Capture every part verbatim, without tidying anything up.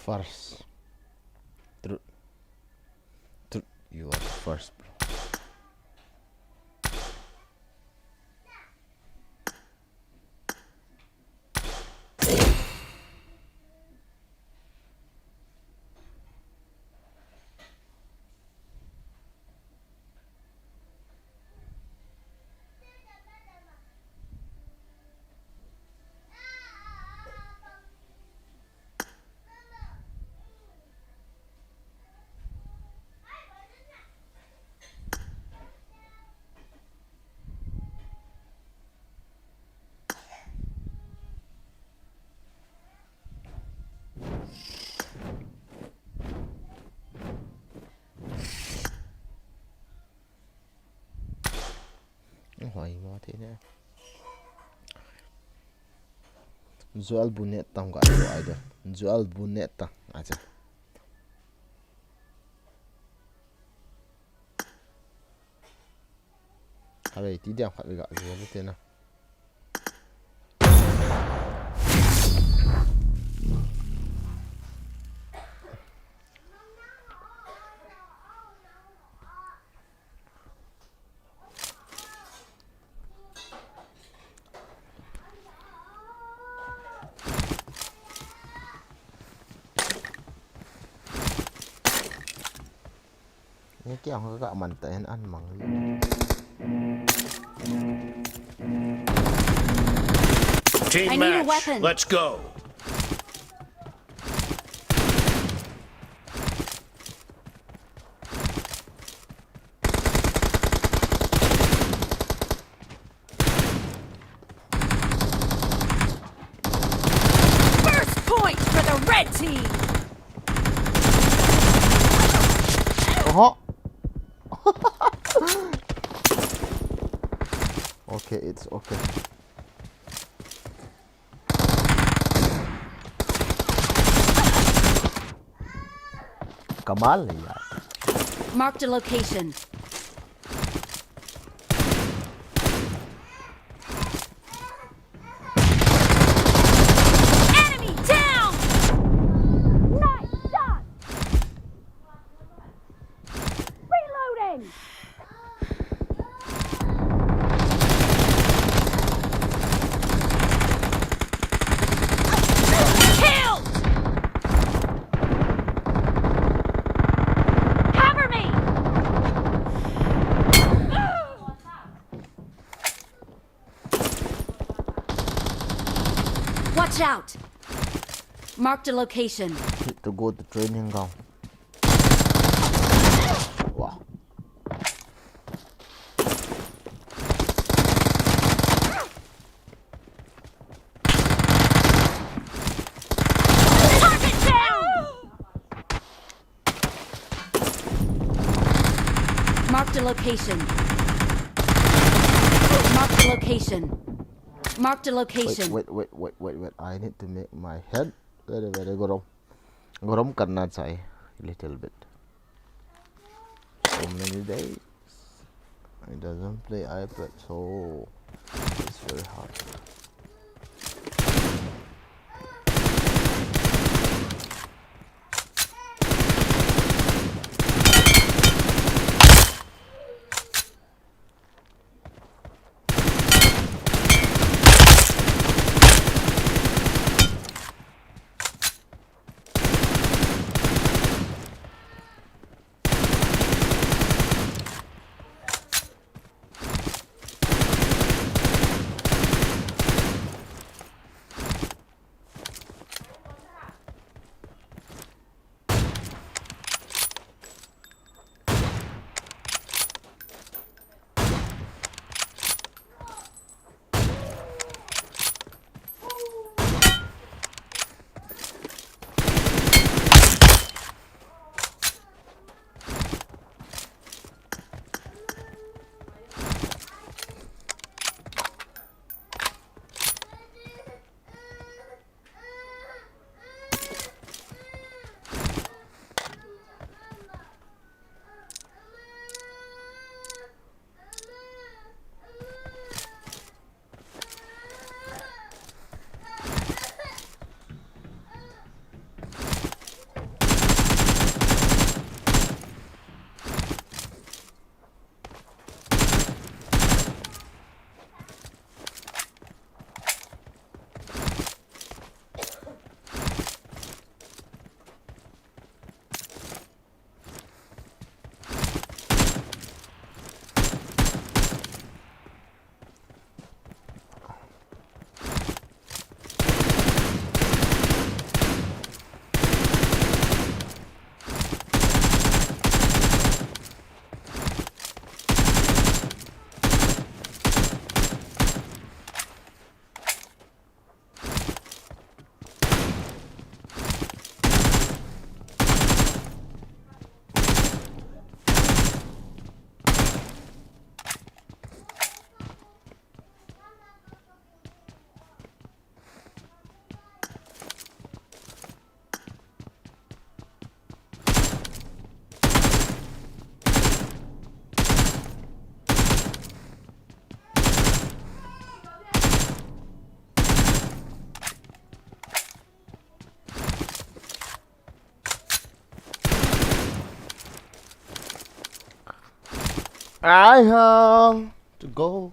First. Truth. Truth. You are the first, bro. Hoi mo thei ne. Joel Bunet tang ka idol, idol. Joel Bunet tang acha. Khatvei ti diam khatvei ga jo bu te na. Ni kiang ka man ta en an mang li. Team I need a match. Weapon. Let's go. First point for the red team. Oho. Okay, it's okay. Kamal ya. Marked a location. Enemy down! Nice shot! Reloading! Kill! Cover me! Watch out! Marked a location. Need to go to training ground. Wow. Target down! Marked a location. Marked a location. Marked a location. Wait, wait, wait, wait, wait, wait. I need to make my head very, very गरम. गरम करना चाहिए, little bit. So many days. He doesn't play iPad, so it's very hard. I have to go.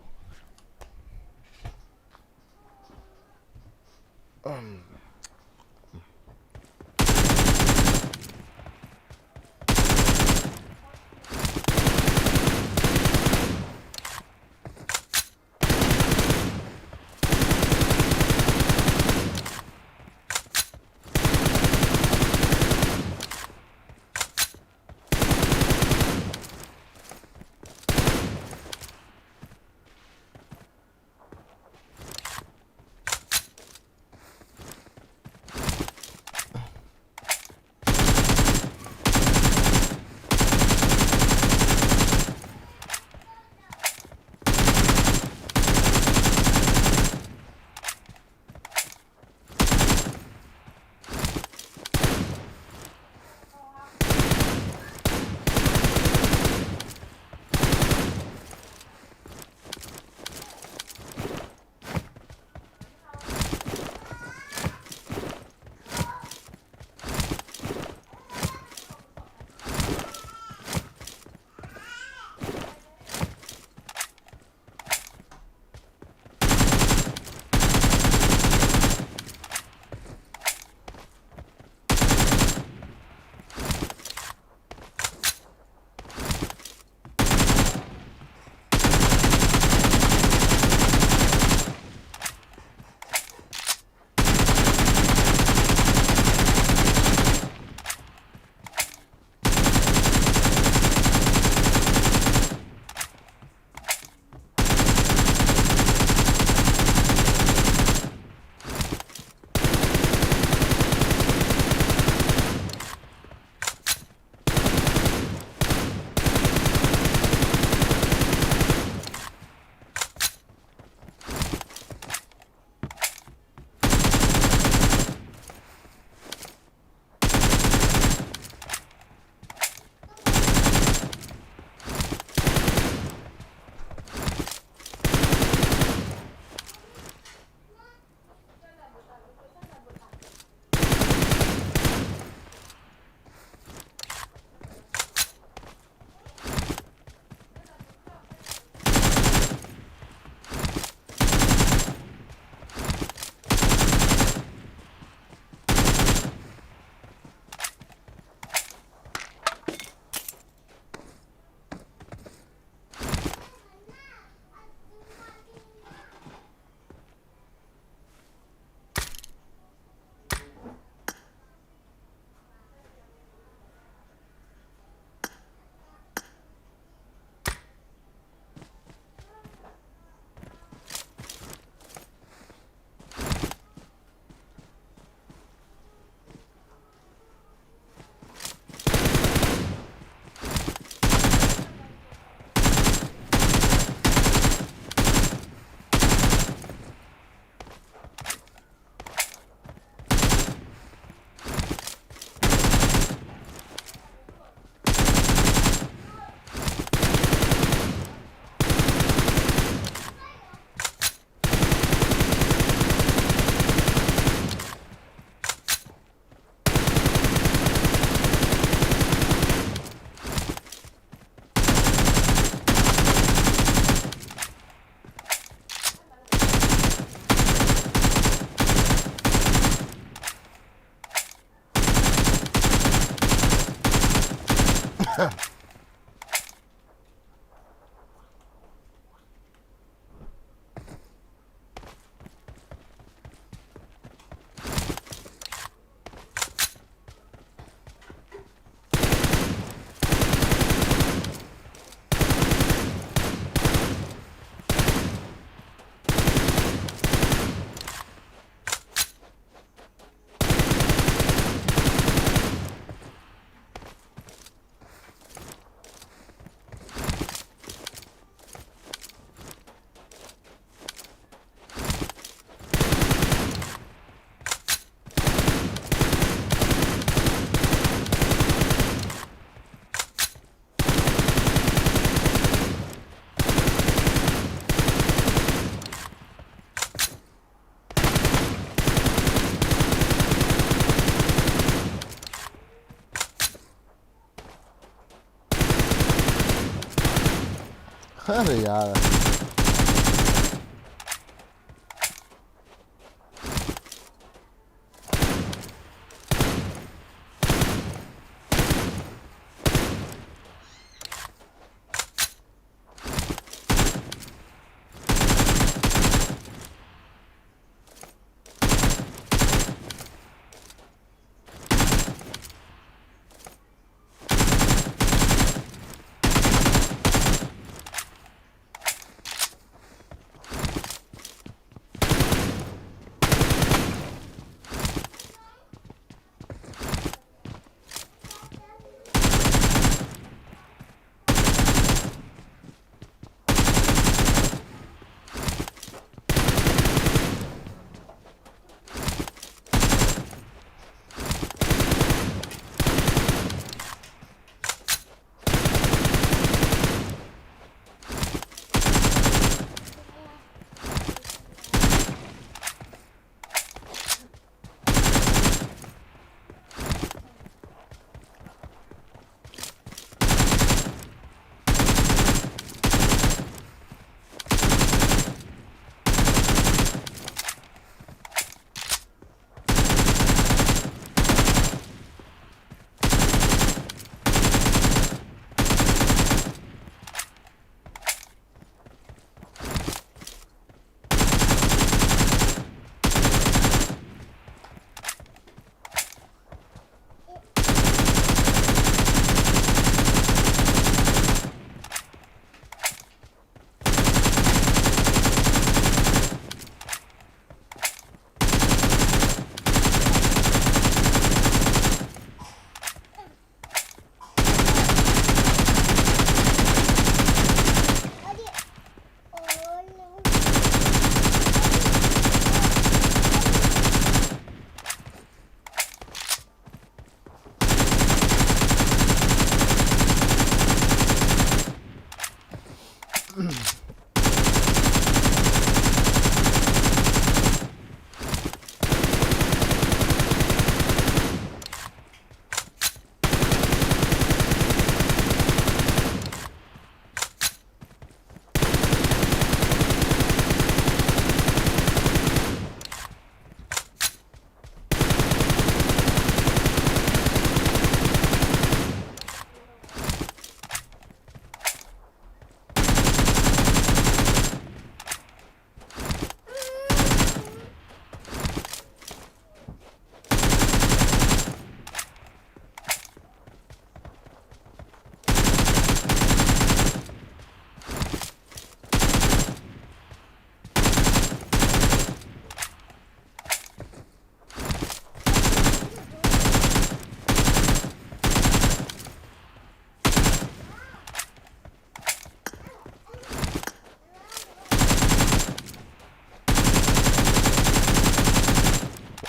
अरे यार।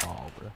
Wow, bro.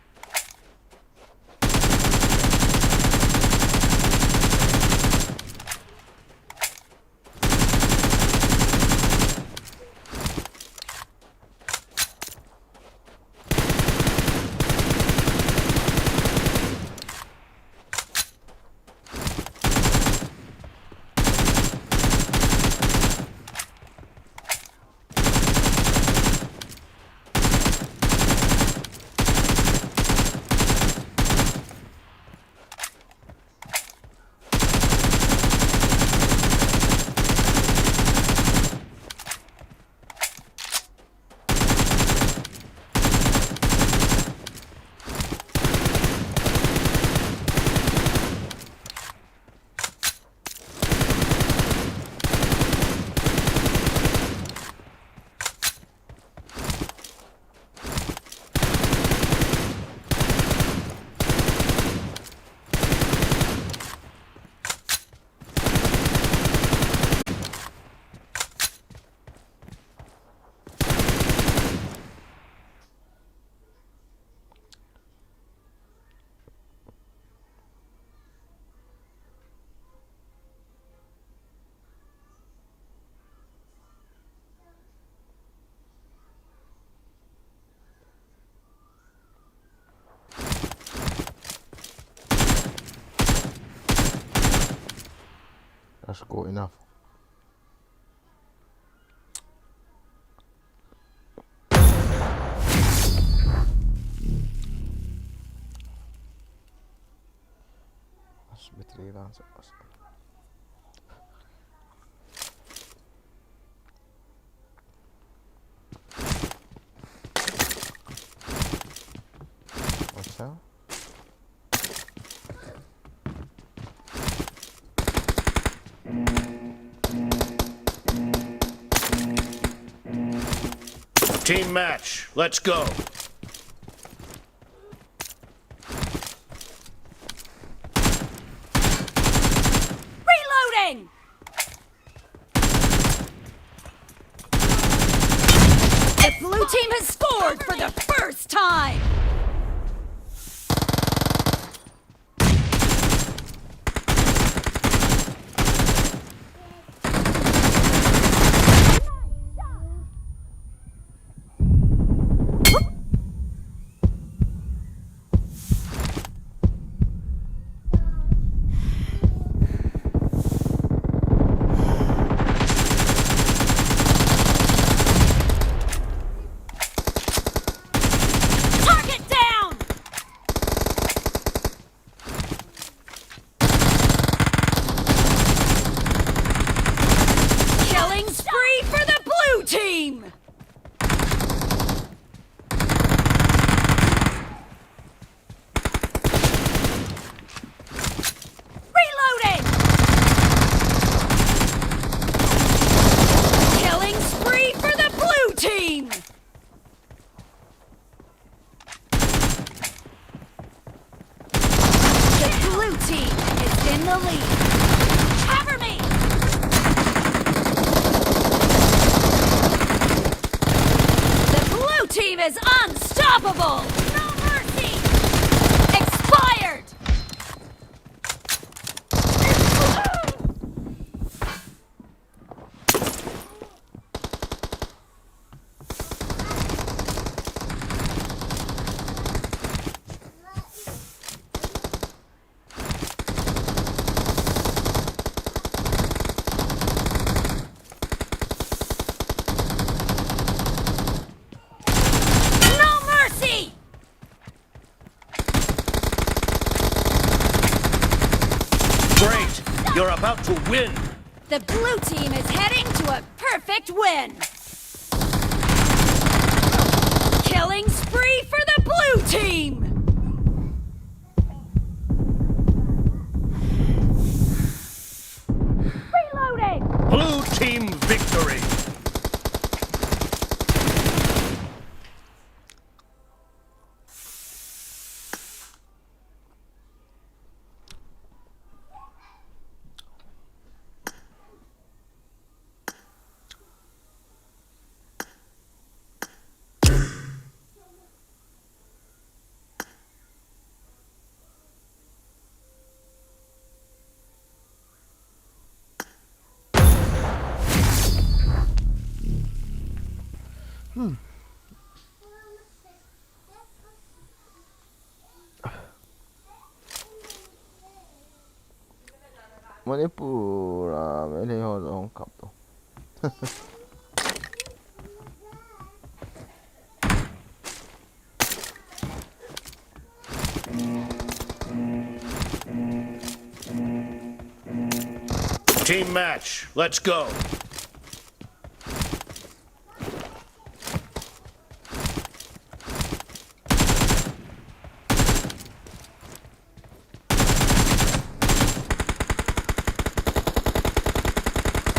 That's good enough. Battery lang sa. What's up? Team match, let's go. Reloading! The blue team has scored for the first time! Target down! Killing spree for the blue team! Reloading! Killing spree for the blue team! The blue team is in the lead. Cover me! The blue team is unstoppable! No mercy! Expired! No mercy! Great! You're about to win! The blue team is heading to a perfect win! Killing spree for the blue team! Reloading! Blue team victory! Hmm. Manipur a Meitei ho jong kap to. Team match, let's go.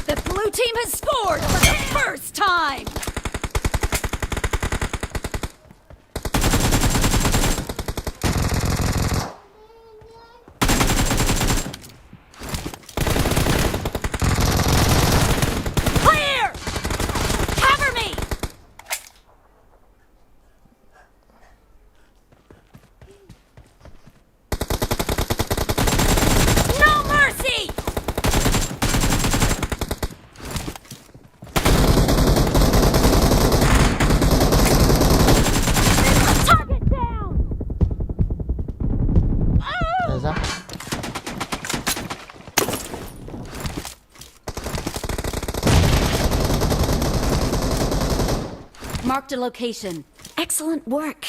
The blue team has scored for the first time! Clear! Cover me! No mercy! Target down! There's a Marked a location. Excellent work.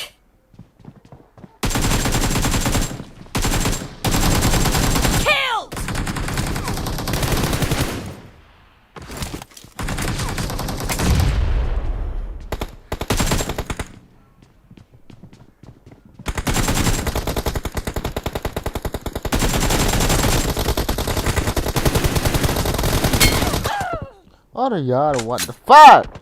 अरे यार, what the fuck?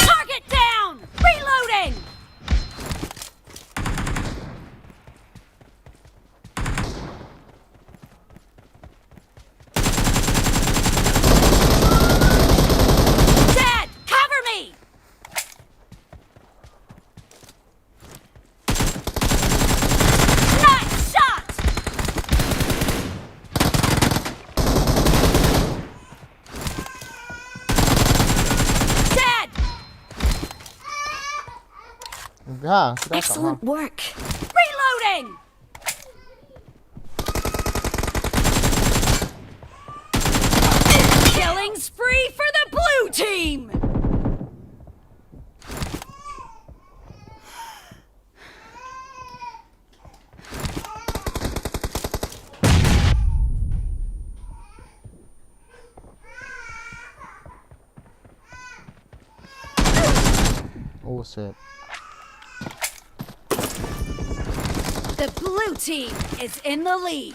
Target down! Reloading! Dead! Cover me! Nice shot! Dead! Excellent work. Reloading! Killing spree for the blue team! Oh, shit. The blue team is in the lead.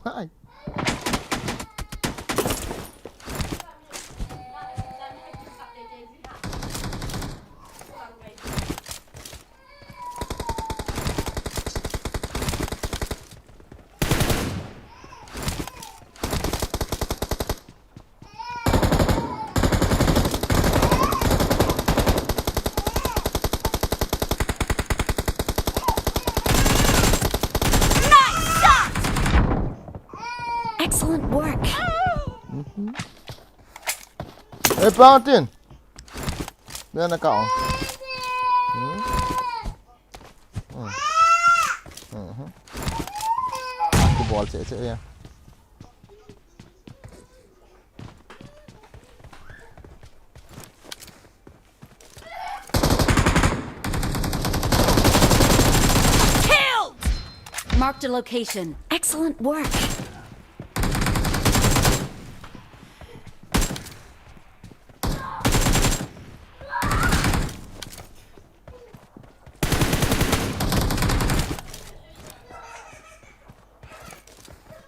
Hi. Nice shot! Excellent work. Mhm. Eh, Plantin. Dia nak kau. Hmm? Hmm. Mhm. Aku bol cek-cek ya. Killed! Marked a location. Excellent work.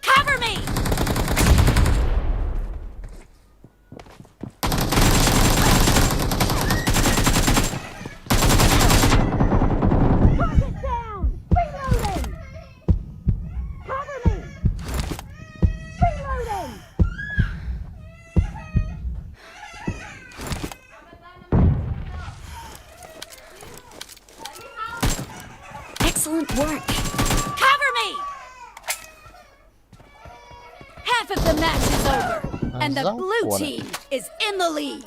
Cover me! Target down! Reloading! Cover me! Reloading! Excellent work. Cover me! Half of the match is over, and the blue team is in the lead.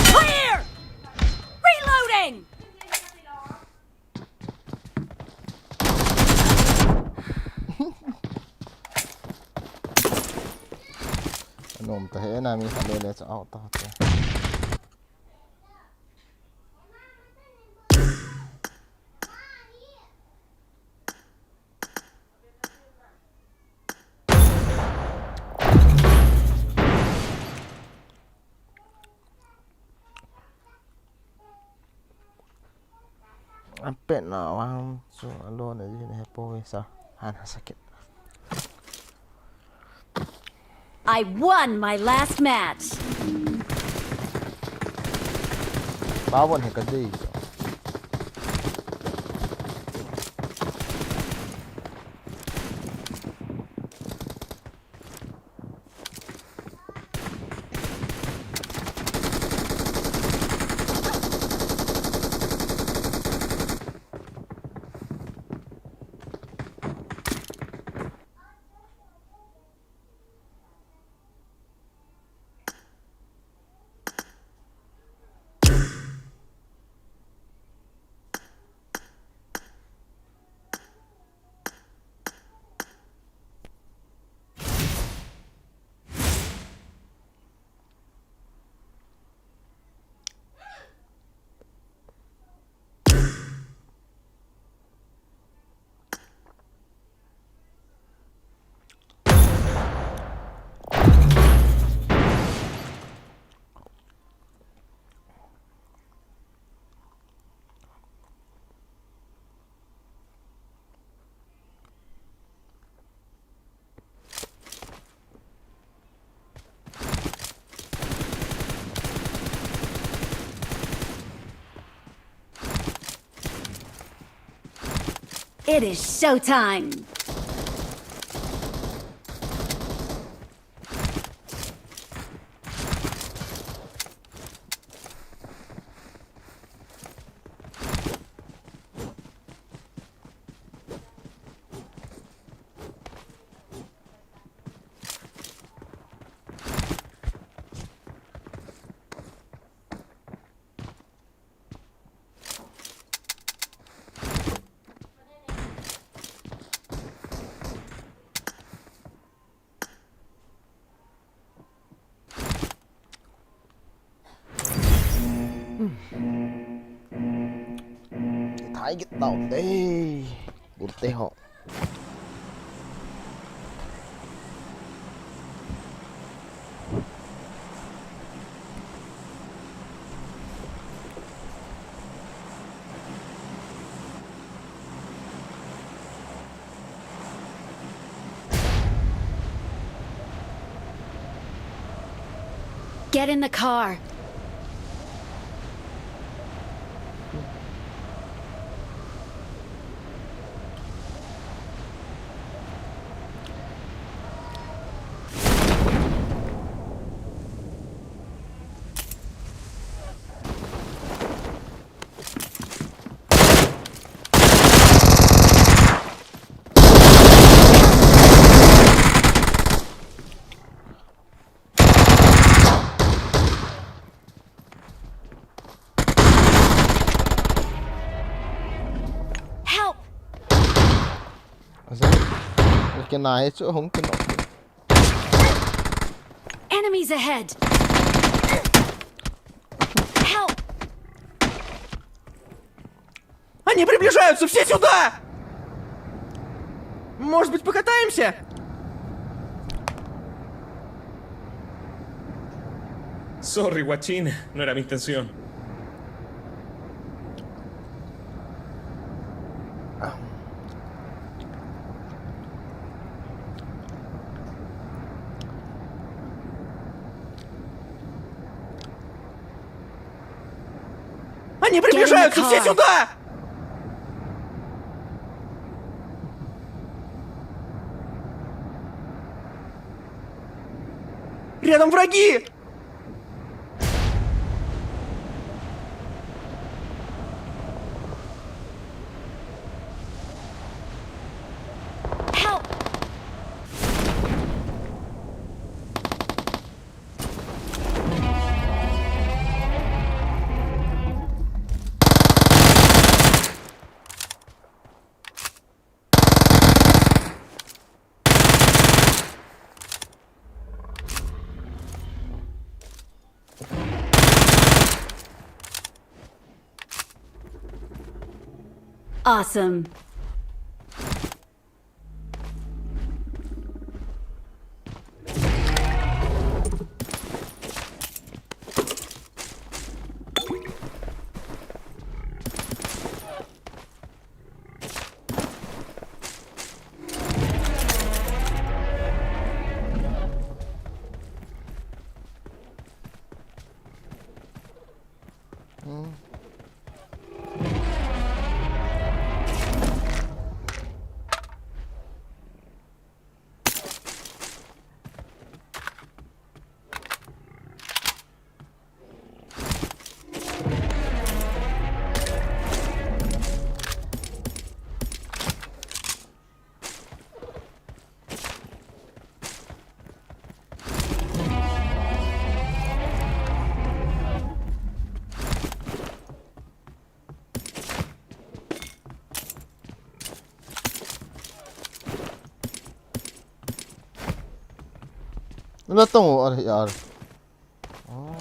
Clear! Reloading! Anom ta he na, mi khat le le cha out ta te. An pet na vang chu alone a jin he po sa han ha sakit. I won my last match. Ba won he ka dei. It is showtime! Thai get down đây. Bụt tê họ. Get in the car. Help! Asa, okay, na, ito, hong kinok. Enemies ahead! Help! Они приближаются! Все сюда! Может быть, покатаемся? Sorry, guachín. No era mi intención. Они приближаются! Все сюда! Рядом враги! Help! Awesome. Ila tong o, ar, ar. Oh.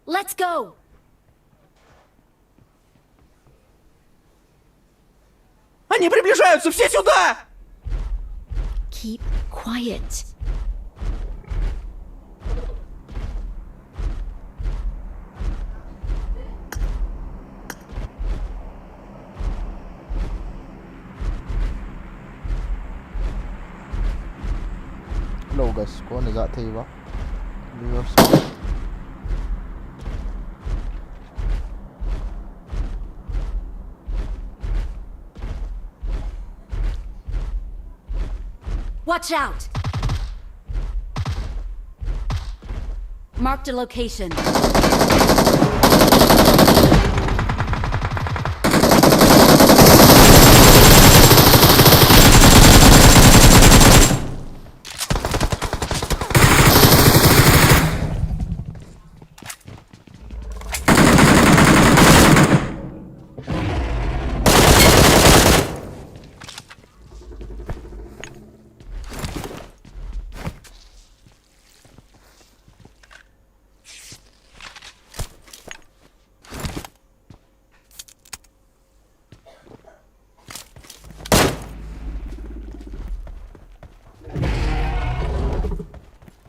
Let's go! Они приближаются! Все сюда! Keep quiet. Hello guys, koi ana ja thei uva. Viewers. Watch out! Marked a location.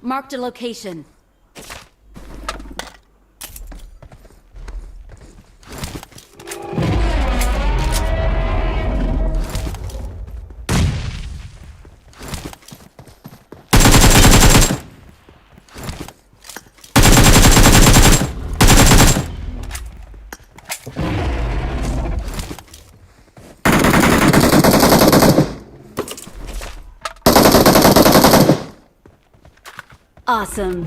Marked a location. Awesome.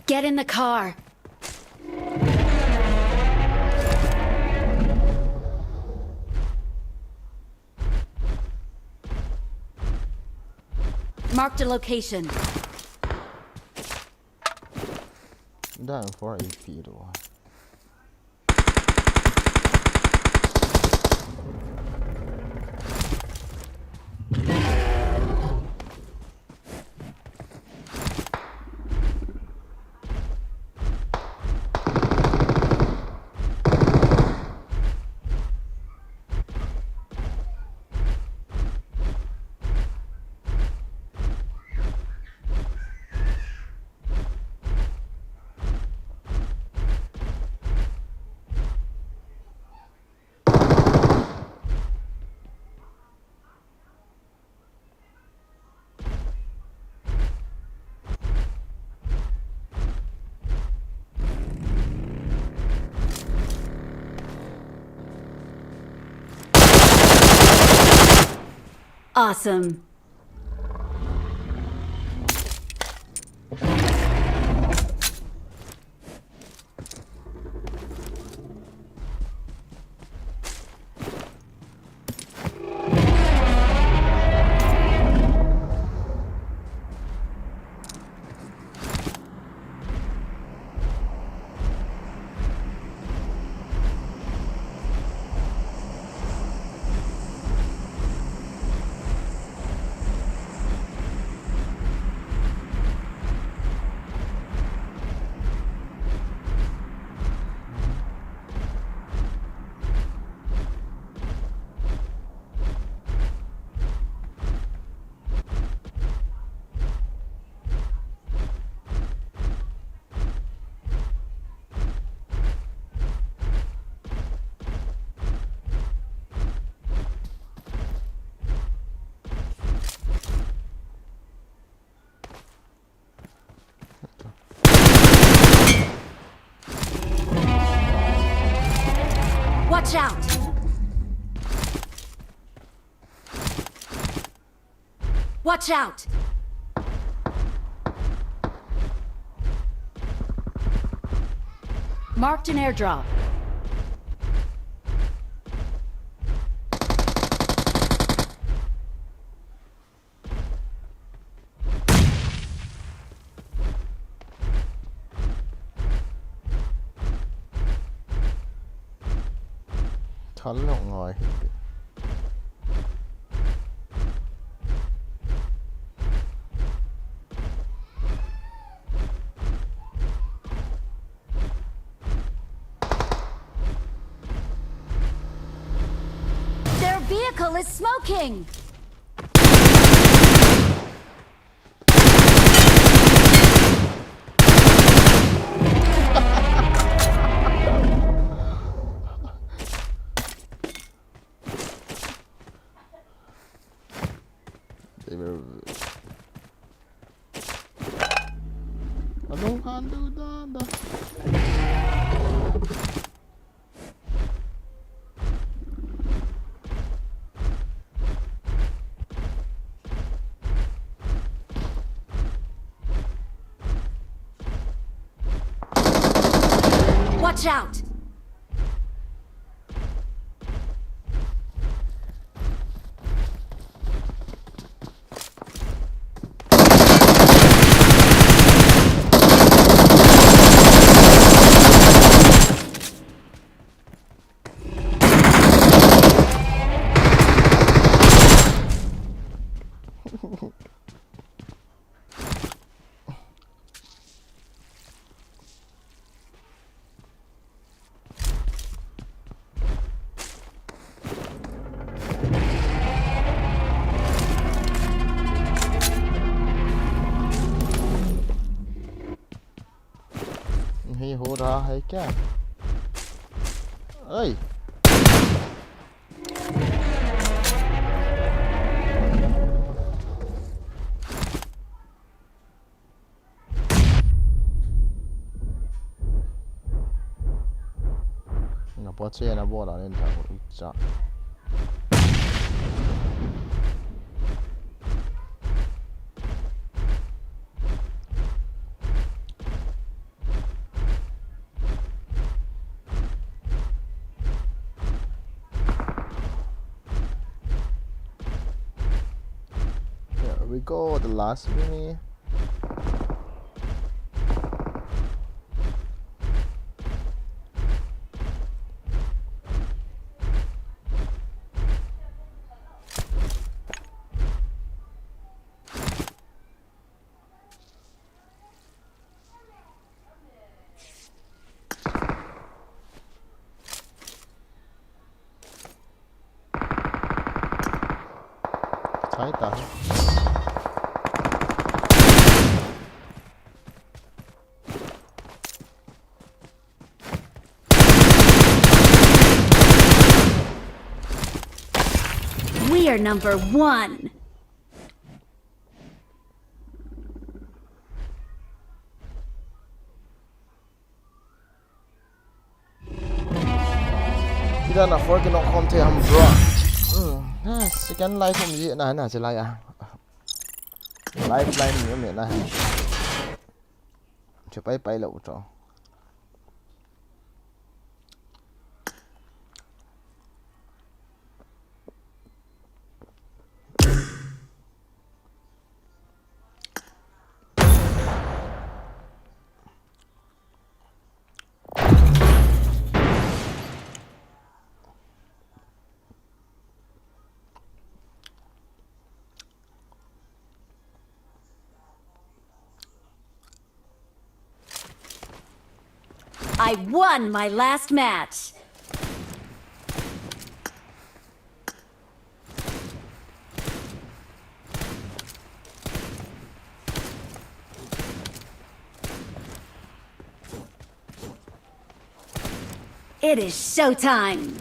Get in the car. Marked a location. Down for A P though. Awesome. Watch out! Watch out! Marked an airdrop. Kal lo ngai hi. Their vehicle is smoking! Alo, hando da da. Watch out! नहीं हो रहा है क्या? ऐ। Na pawh che na bawla nen ta cha. There we go, the last mini. Sai ta. We are number one. Kida na four kinok khom thei ham bro. Hmm, ha, second life um ji na na se lai a. Lifeline ni me na. Che pai pai lo to. I won my last match. It is showtime!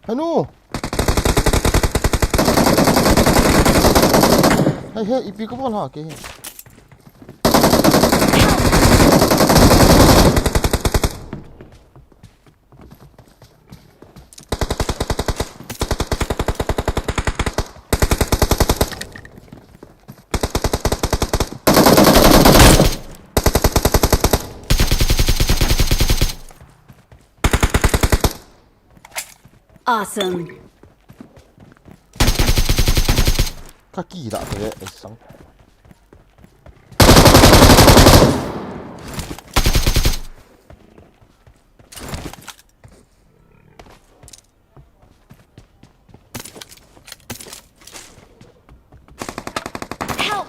Hanu! Hey, hey, ipi kabol ham ke. Awesome. Ka kida te, eh, sang. Help!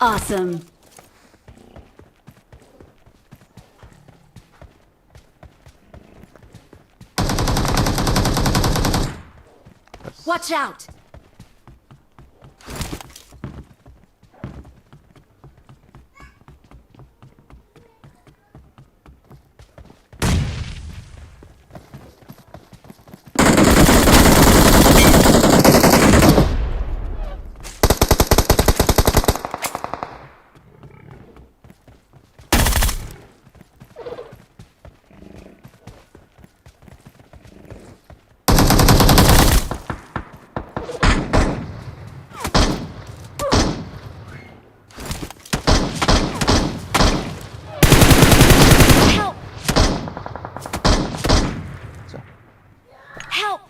Awesome. Watch out! Help! Help!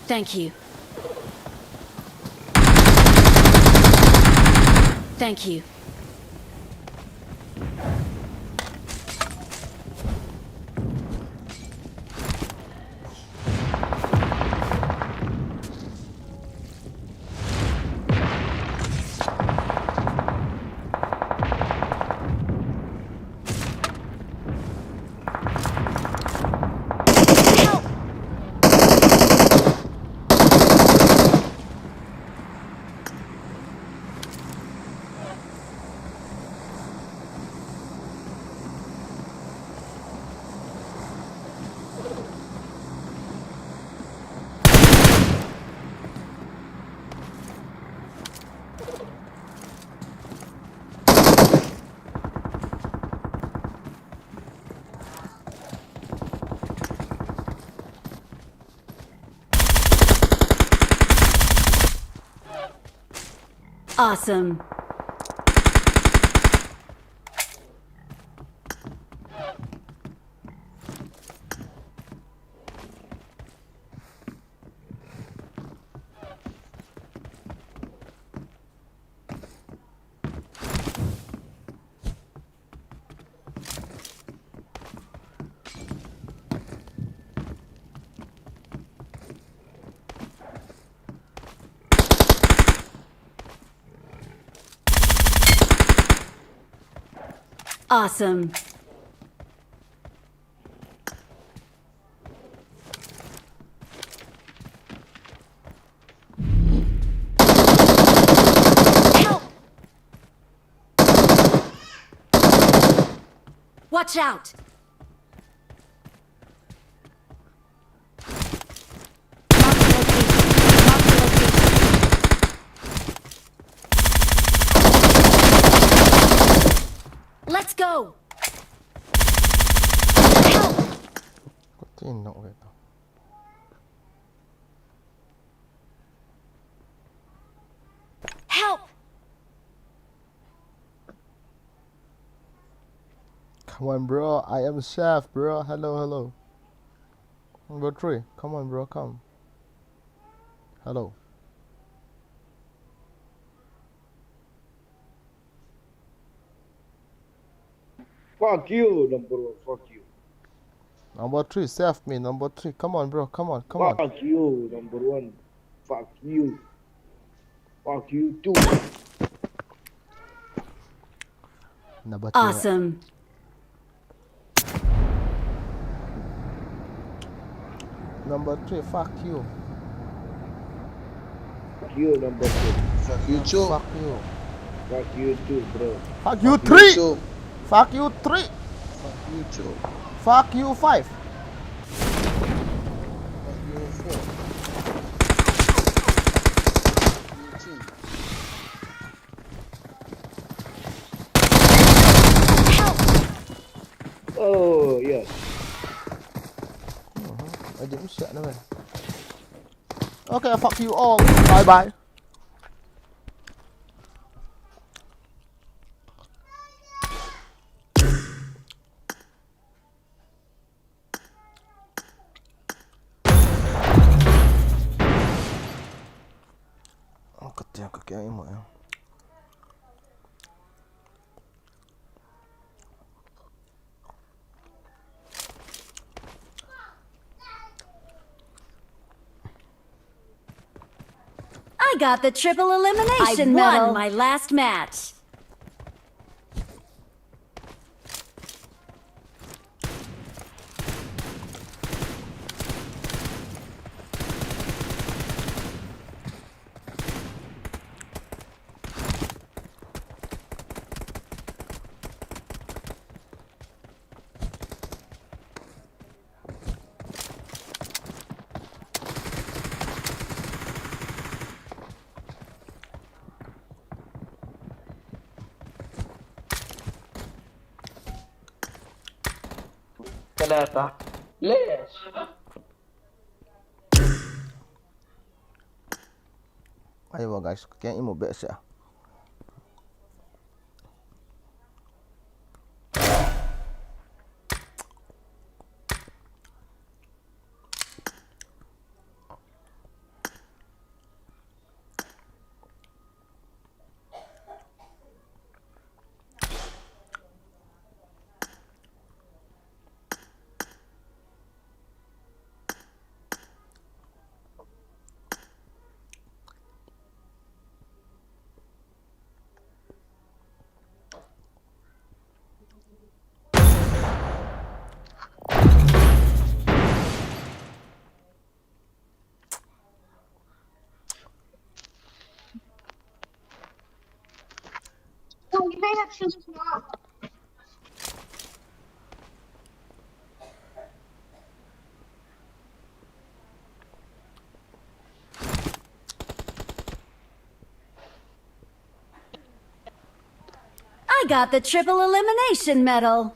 Thank you. Thank you. Awesome. Awesome. Help! Watch out! Mark the location. Mark the location. Let's go! Help! Kati nok kita. Help! Come on, bro. I am chef, bro. Hello, hello. Number three. Come on, bro. Come. Hello. Fuck you, number one. Fuck you. Number three, save me. Number three. Come on, bro. Come on. Come on. Fuck you, number one. Fuck you. Fuck you too. Number three. Awesome. Number three, fuck you. Fuck you, number three. Fuck you too. Fuck you. Fuck you too, bro. Fuck you three. Fuck you three. Fuck you too. Fuck you five. Fuck you four. Fuck you two. Oh, yes. Mhm. I didn't shot no man. Okay, fuck you all. Bye bye. Ka tia ka kia imo ya. I got the triple elimination medal. I won my last match. Kalata. Lesh. Aiwa guys, ka imo behseh. I got the triple elimination medal.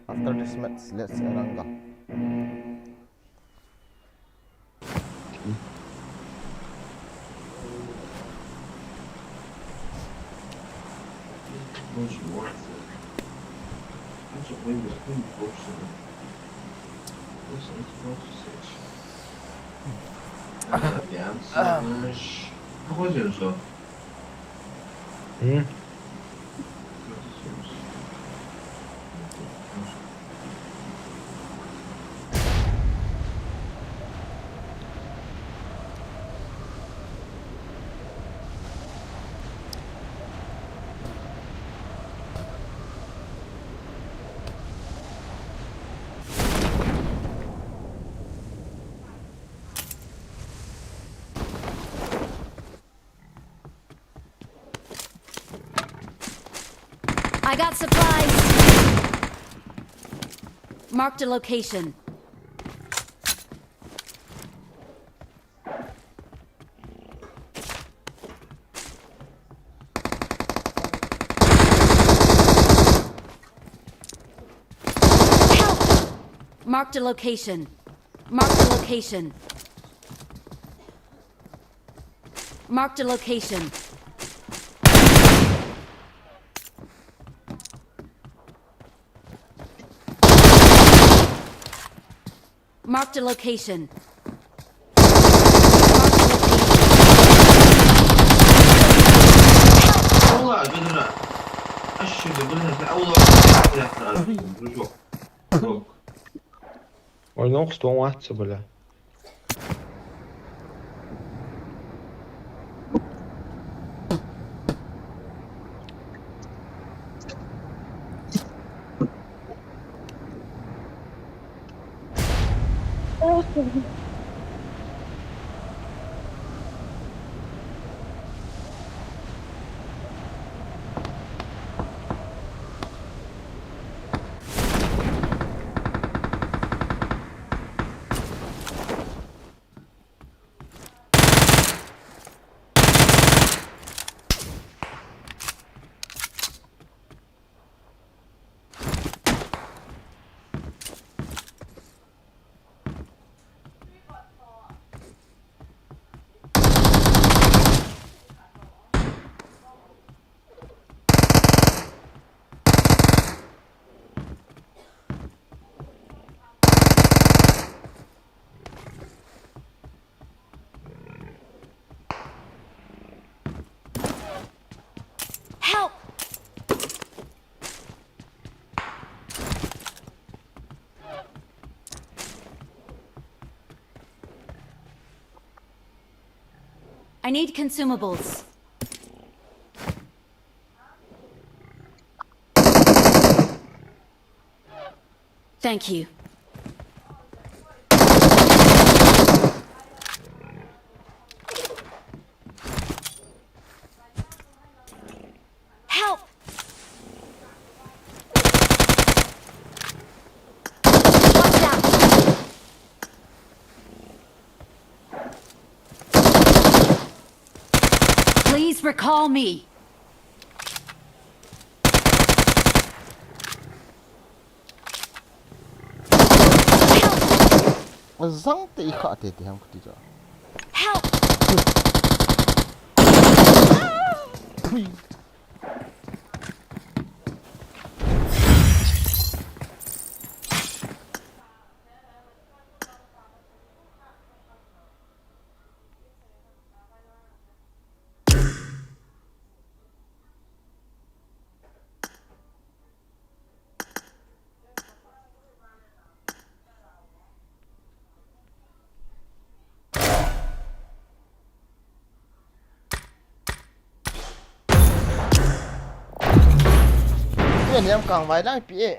After this match, let's Erangel. What you want, sir? That's a window. Window, sir. What's that? What's that? That's a damn smash. How was it, sir? Hmm? I got supplies. Marked a location. Help! Marked a location. Marked a location. Marked a location. Marked a location. Marked a location. Help! Olá, Pedro. Acho que eu vou rezar. Olá, Pedro. Jogo. Jogo. Ой, ну что, он отца, бля. Help! I need consumables. Thank you. Help! Watch out! Please recall me. Zang te i kha te te ham kuti jo. Help! Pui. Pi niam kang vai lang pi e.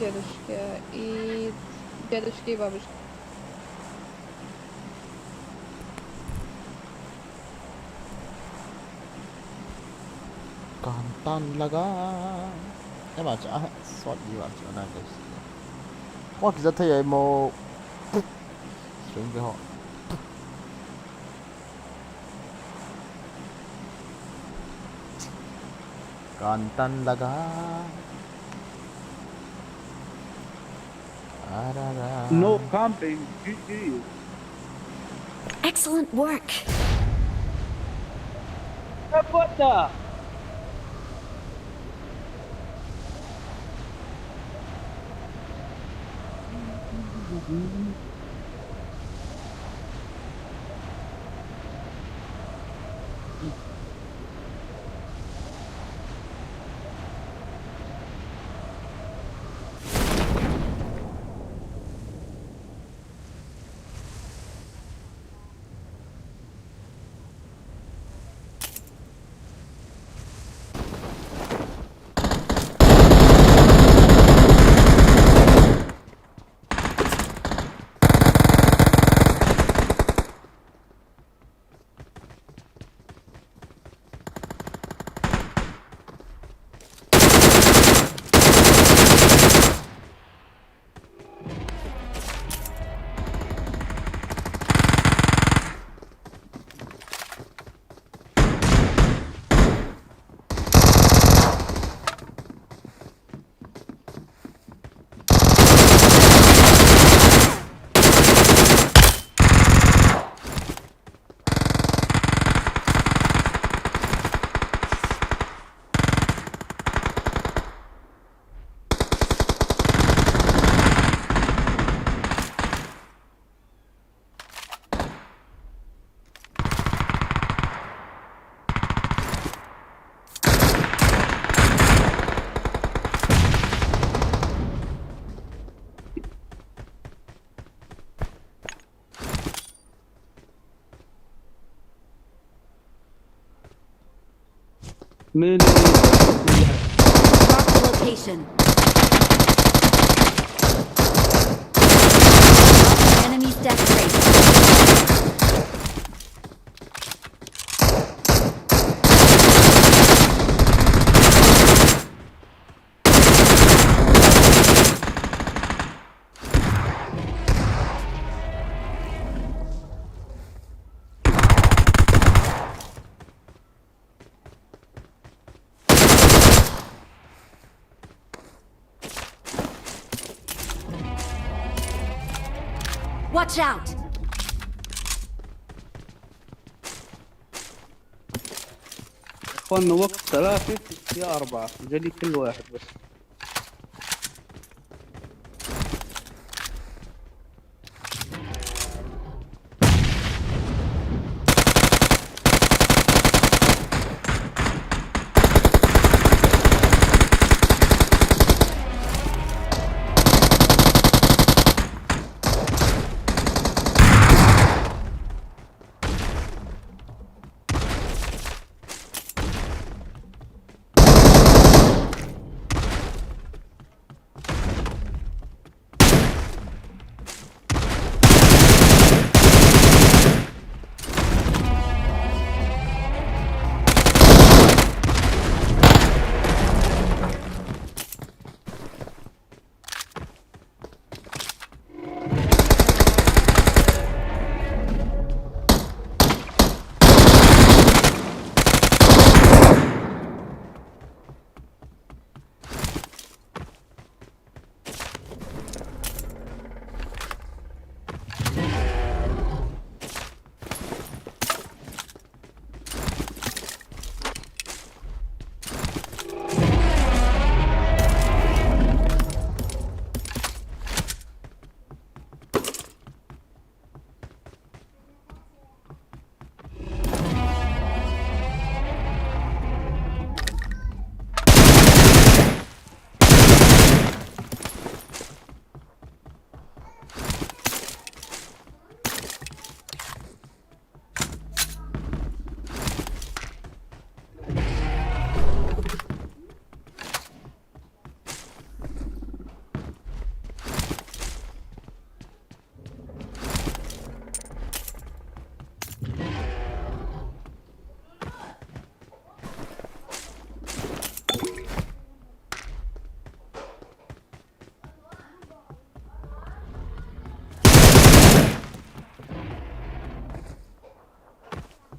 Дедушки и дедушки и бабушки. Kantan laga. Ema cha, sot di wa cha na ka si. Wa ki za thei ai mo. Swing ke ho. Kantan laga. Arara. No camping, G G. Excellent work. What the? Mark the location. Enemies destroyed. Watch out! اخواننا وقت ثلاثة في أربعة، جلي كل واحد بس.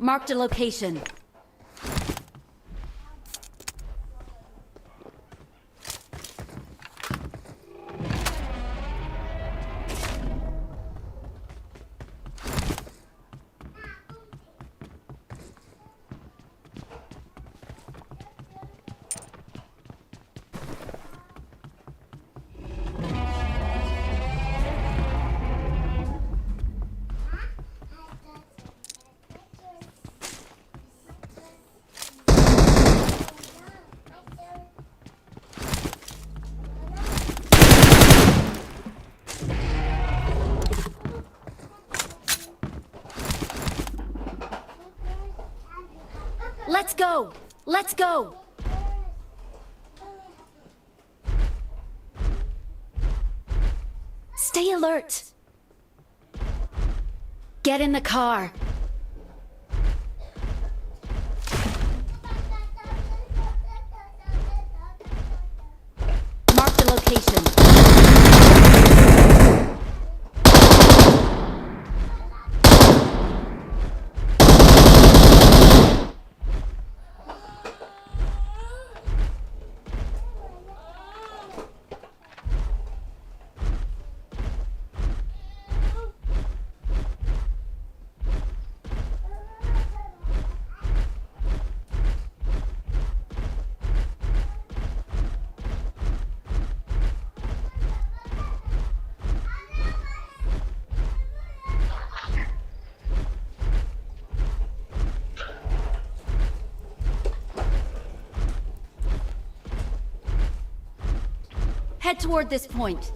Marked a location. Let's go! Let's go! Stay alert! Get in the car. Mark the location. Head toward this point.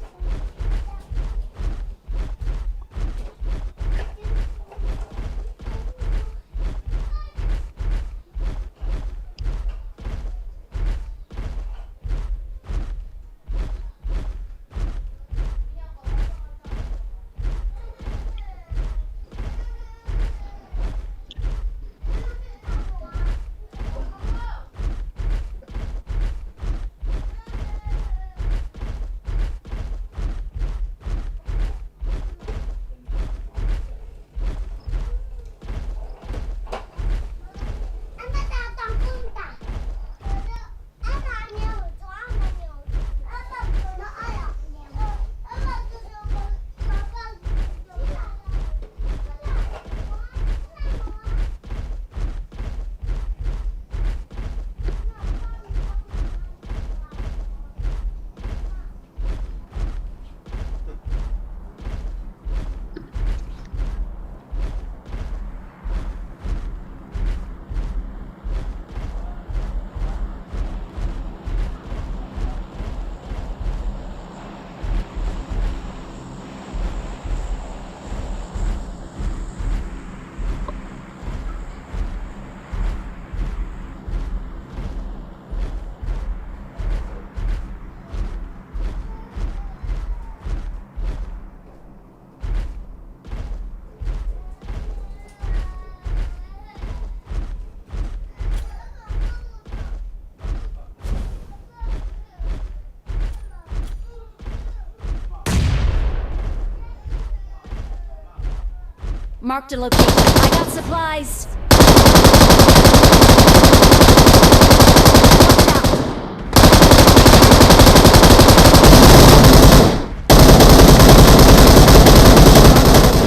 Marked a location. I got supplies. Watch out. Marked a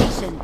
location.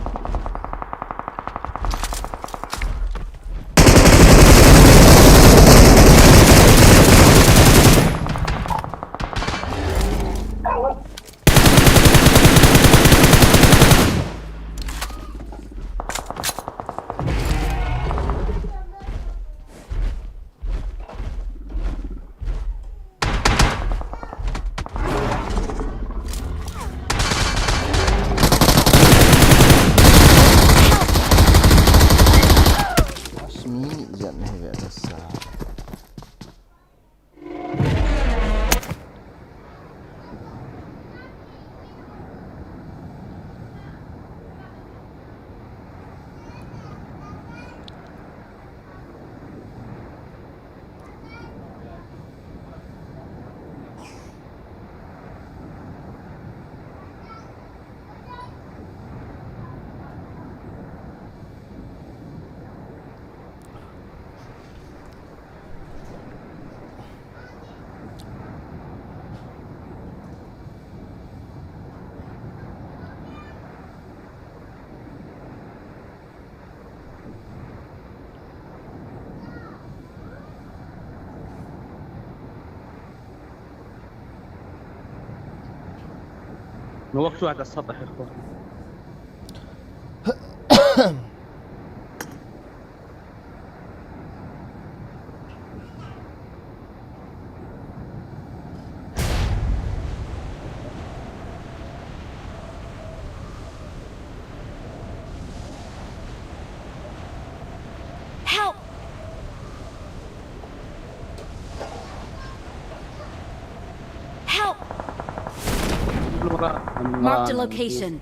No waktu ata sata herko. Help! Help! Marked a location.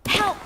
Help!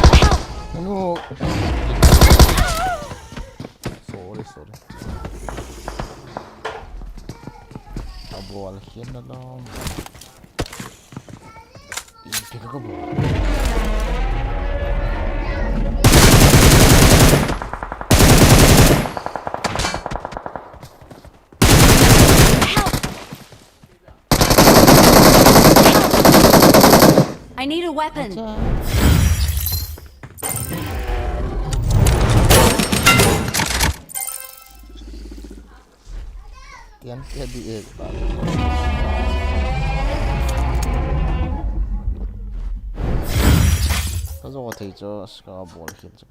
Help! Ano? Sorry, sorry. Abol kit na lang. Ih, kaya ka ba? I need a weapon. Acha. Tian tia di e pa. Ka zo thei chu, ka bol kit chu.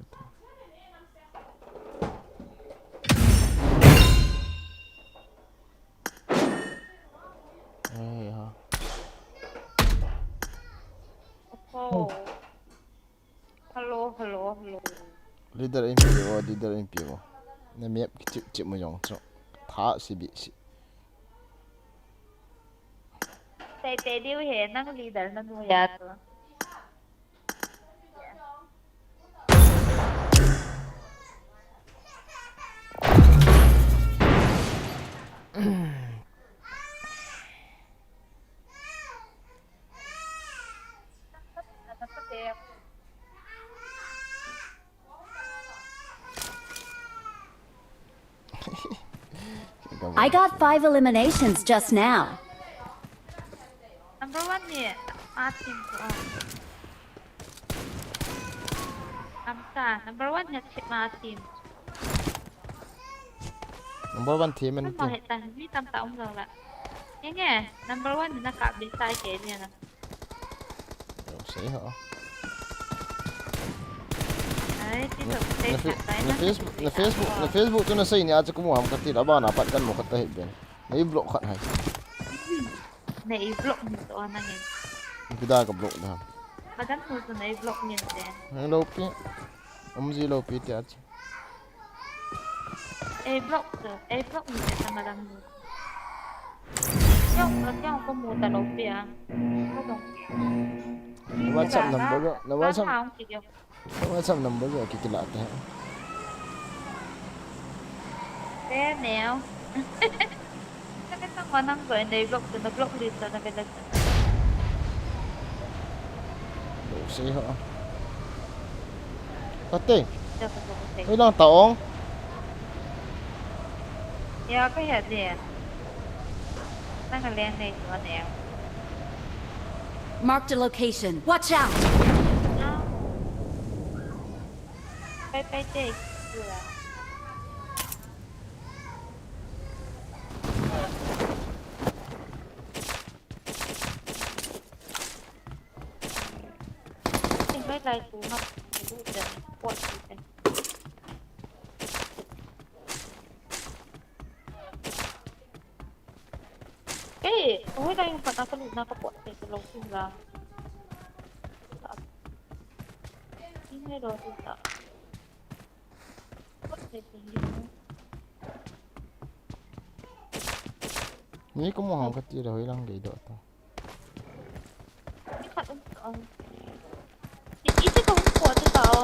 Ei ha. Oh. Hello, hello, hello. Leader in pio, leader in pio. Na map kichip chip mo jong chu. Tha si bi si. Te te diu he, nang leader na nu ya tu. I got five eliminations just now. Number one ni, Martin ko. Amta, number one ni si Martin. Number one team and team. Heta, mi tamtah um lou la. Enge, number one ni na kap di sai ke ni na. Yo, sei ho. Ai, ti to, na Facebook, na Facebook, na Facebook tu na sei ni acha kumu ham kati la ba na pat kan mo kata hi ben. Nei block khat hai. Nei block ni to na nge. Pida ka block da. Madan mo to nei block ni te. Hello pi. Um ji lou pi tia chu. Ei block chu, ei block ni te tama dang ni. Tiang, tiang ko mu ta lou pi a. Ko dong. Na WhatsApp number lo, na WhatsApp, WhatsApp number lo ki kila te. Te neo. Ka ke tang ma nang ko nei block te na block list na ke la. Lo sei ho. Kate. Oi lang ta ong. Ya ka ya de. Nang ka leng nei ko ne. Marked a location. Watch out! Pai pai te. Eh, oi, dai yung patah sa loob na kapot, eh, sa loob sila. Hindi daw sila. Ni ko mo hang kati ra hoi lang gei do to. Ni khat um to. Iti ko ko to ta o.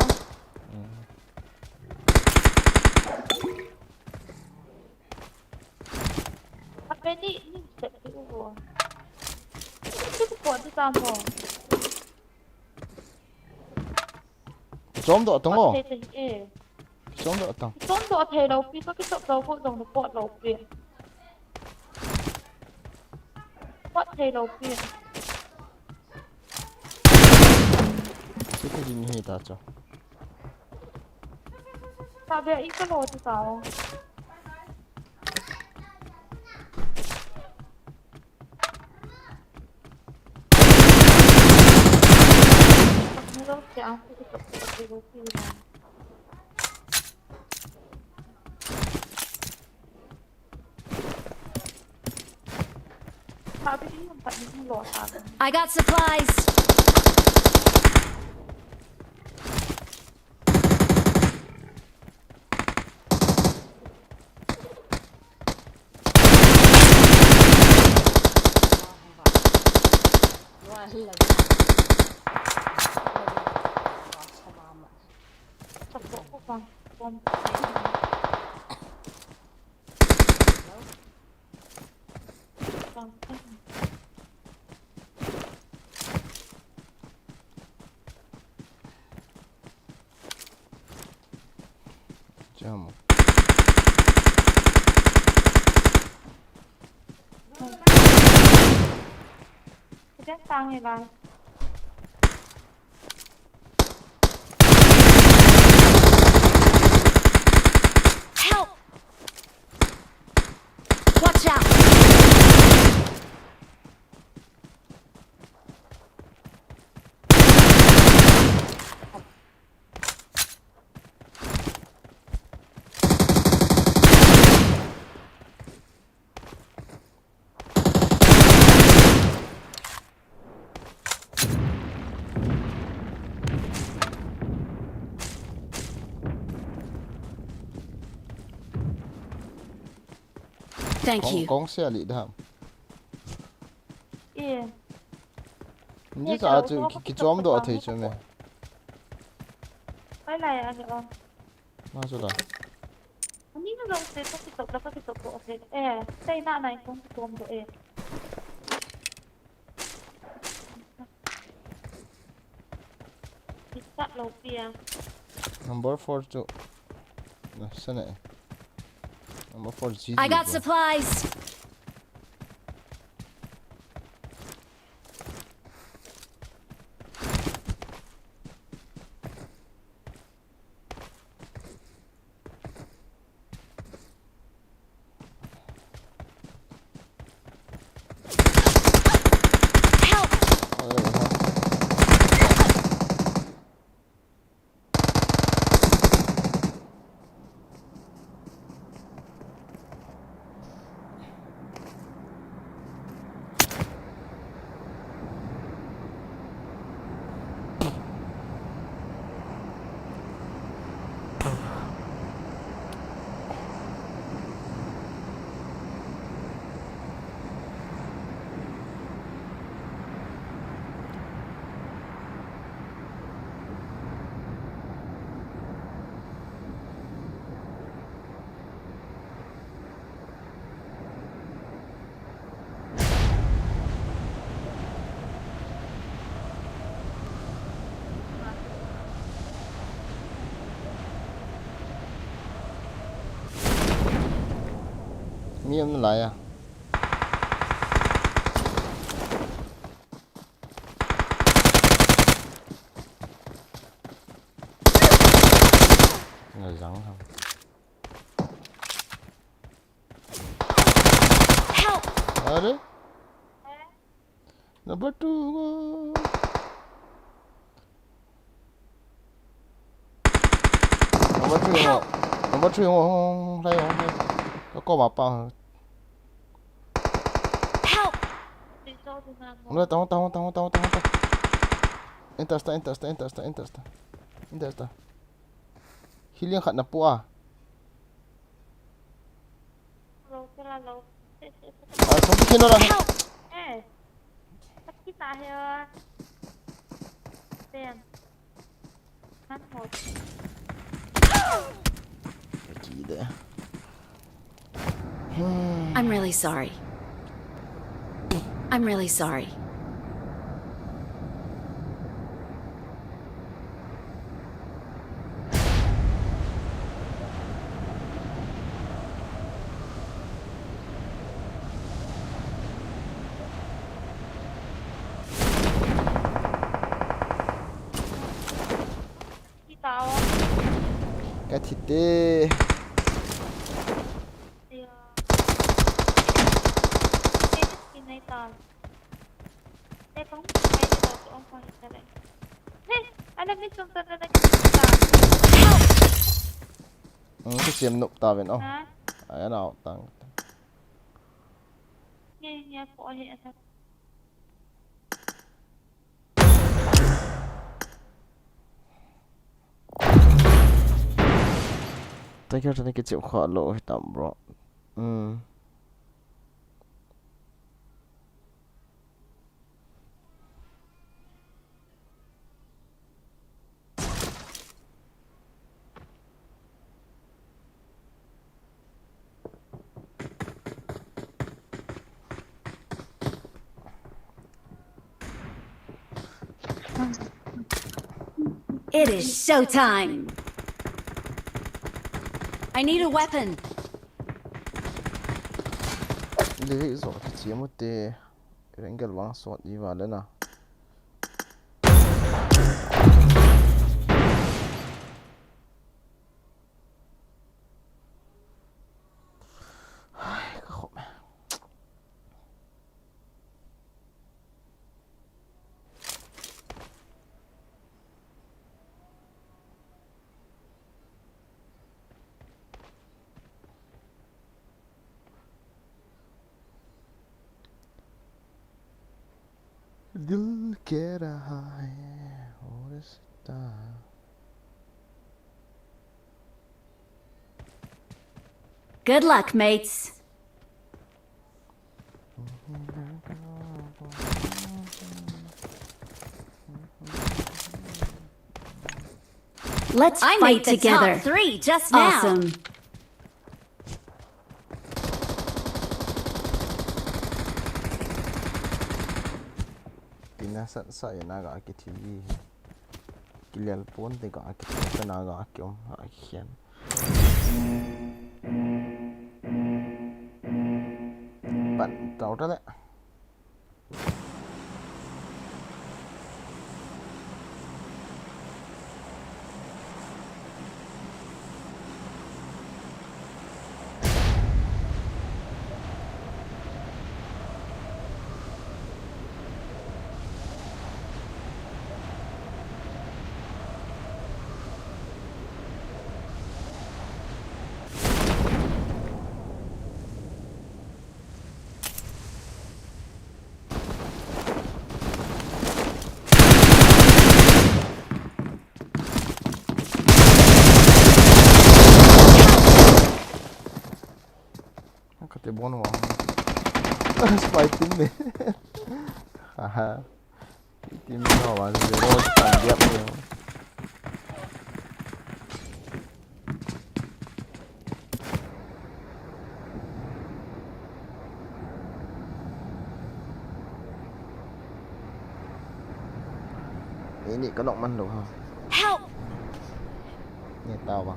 Ape ni ni se ti u. Iti ko to ta mo. Chom doh tang o. Chom doh tang. Chom doh thei lou pi, ka kichop lou ko jong pot lou pi. Pot thei lou pi. Siti din hi ta cho. Ta be i ka lo ti ta o. I got supplies. Jam. Help! Watch out! Thank you. Kong, kong sia li dam. Eh. Ni sa chu ki, ki chom do thei chu me. Ai lai a o. Ma chu da. Ani na lo se ko ki chop la ko ki chop ko thei. Eh, sai na nai kong ki chom do eh. Number four chu. Na, sana eh. Number four G G. I got supplies. Mi um nalai a. Nga jang ham. Help! Are? Number two ngo. Number three ngo. Number three ngo. Hong, hong, hong, hong. Ka koma pa. Help! Hong ta, hong ta, hong ta, hong ta, hong ta, hong ta. Enter ta, enter ta, enter ta, enter ta. Enter ta. Healing khat na pu a. Lo, kila lo. Ah, sampai sini orang. Help! Eh. Sakit ah ya. Damn. Kan hot. Sakit deh. Hmm. I'm really sorry. I'm really sorry. Ka thi te. Hmm, ka siam nop ta ven, oh. Ha? Ai, ana out tang. Nge, nge, po he, ana. Thank you, thank you, chip kha lo hitam, bro. Hmm. It is showtime. I need a weapon. Lehi zo ki chimu te. Rengel vang sot i vale na. Ai, ka khop. दिल कह रहा है और इस तरह। Good luck, mates. Let's I fight made the together. Top three just now. Awesome. Tina sa sa ina ga ki T V. Kilel pon te ga ki te na ga ki om ga ki khian. Pan tau ta le. Kate bon wa. Spy team ne. Haha. Team no wa zero tan diap ne. Ini ka nok man lo ha. Help! Ni tao ba.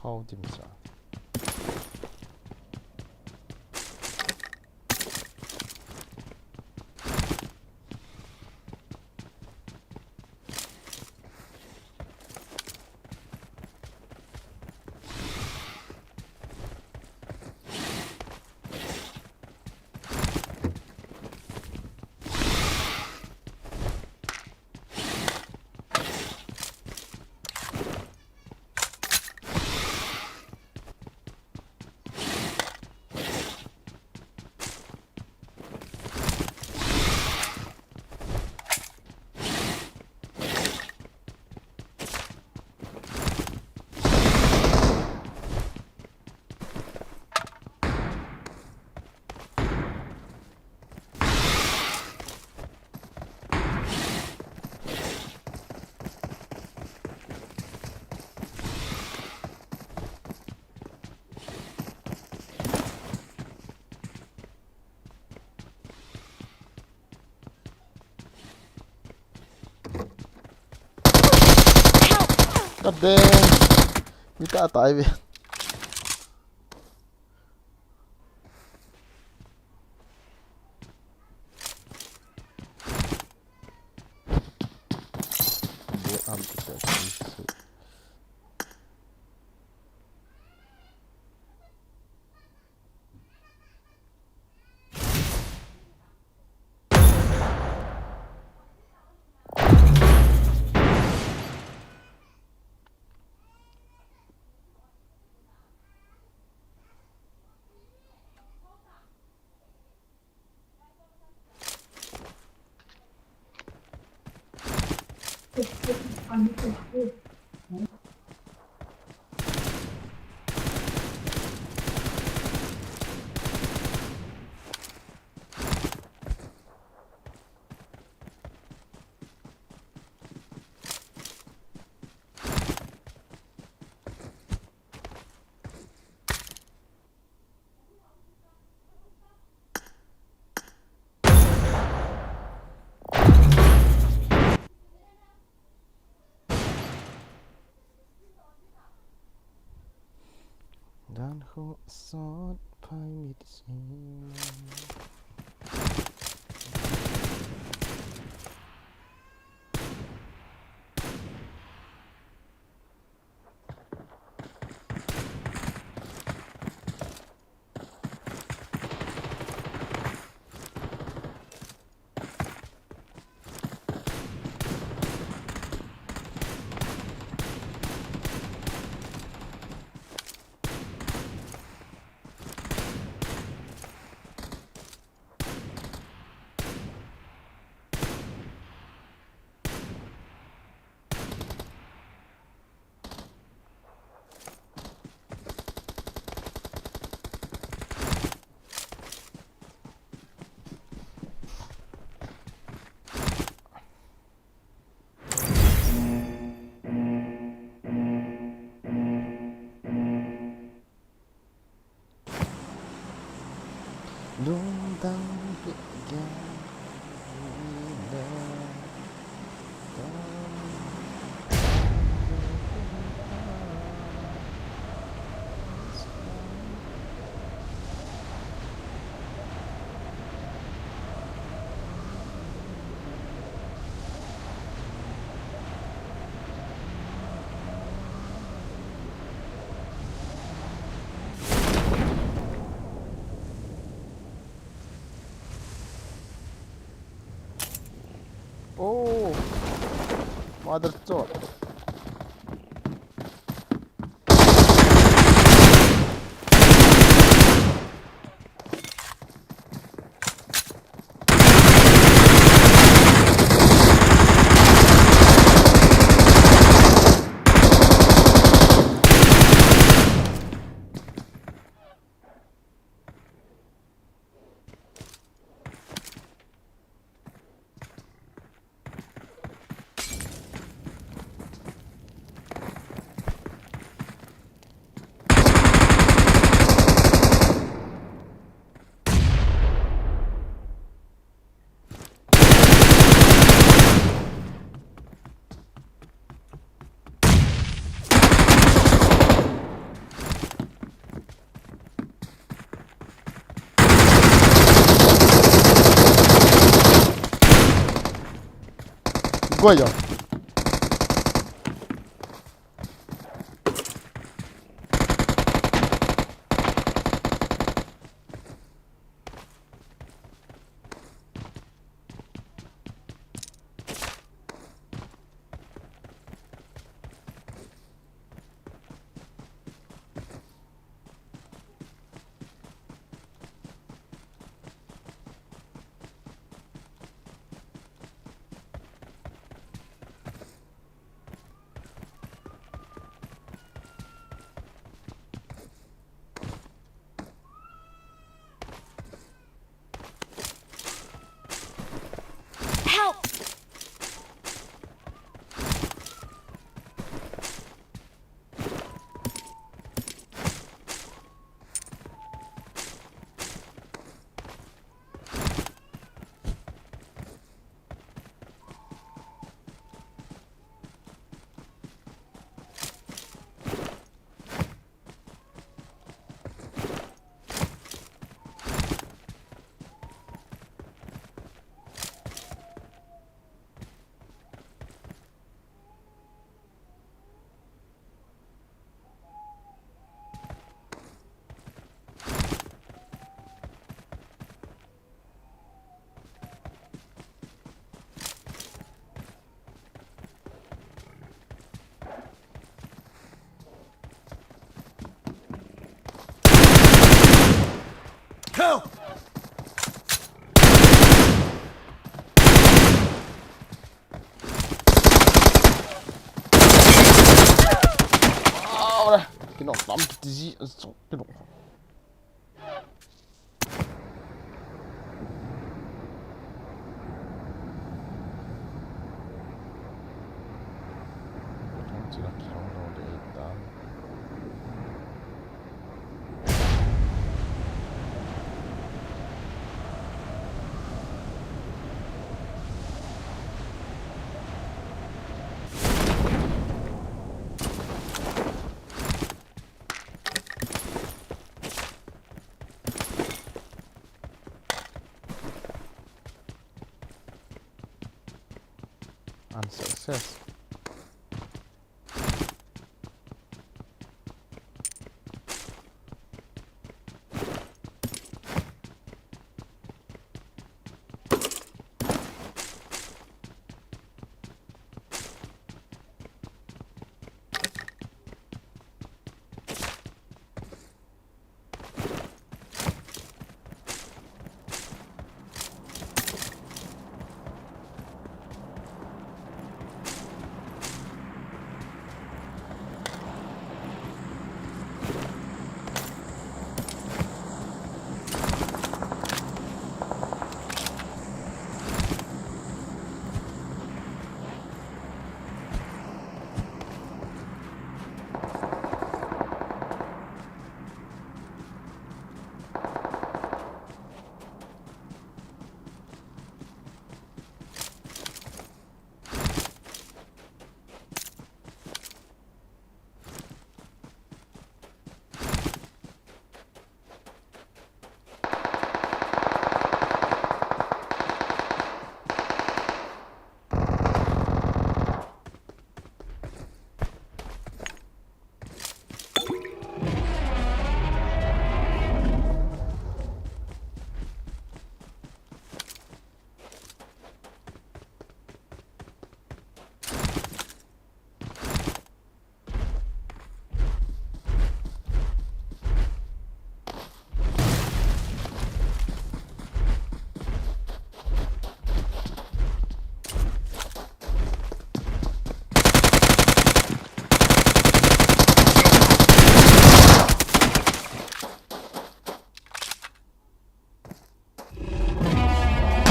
How dim sa. God damn. Mi ta tai ve. Bo am ki sa. Dan ho sot phai mit si. Lungdang beh gel. Oh, mother chot. Koi ya. Help! Help! Ora, kinok tam kiti ji, kinok. Thong chila kihong lo de ta. Unsuccess.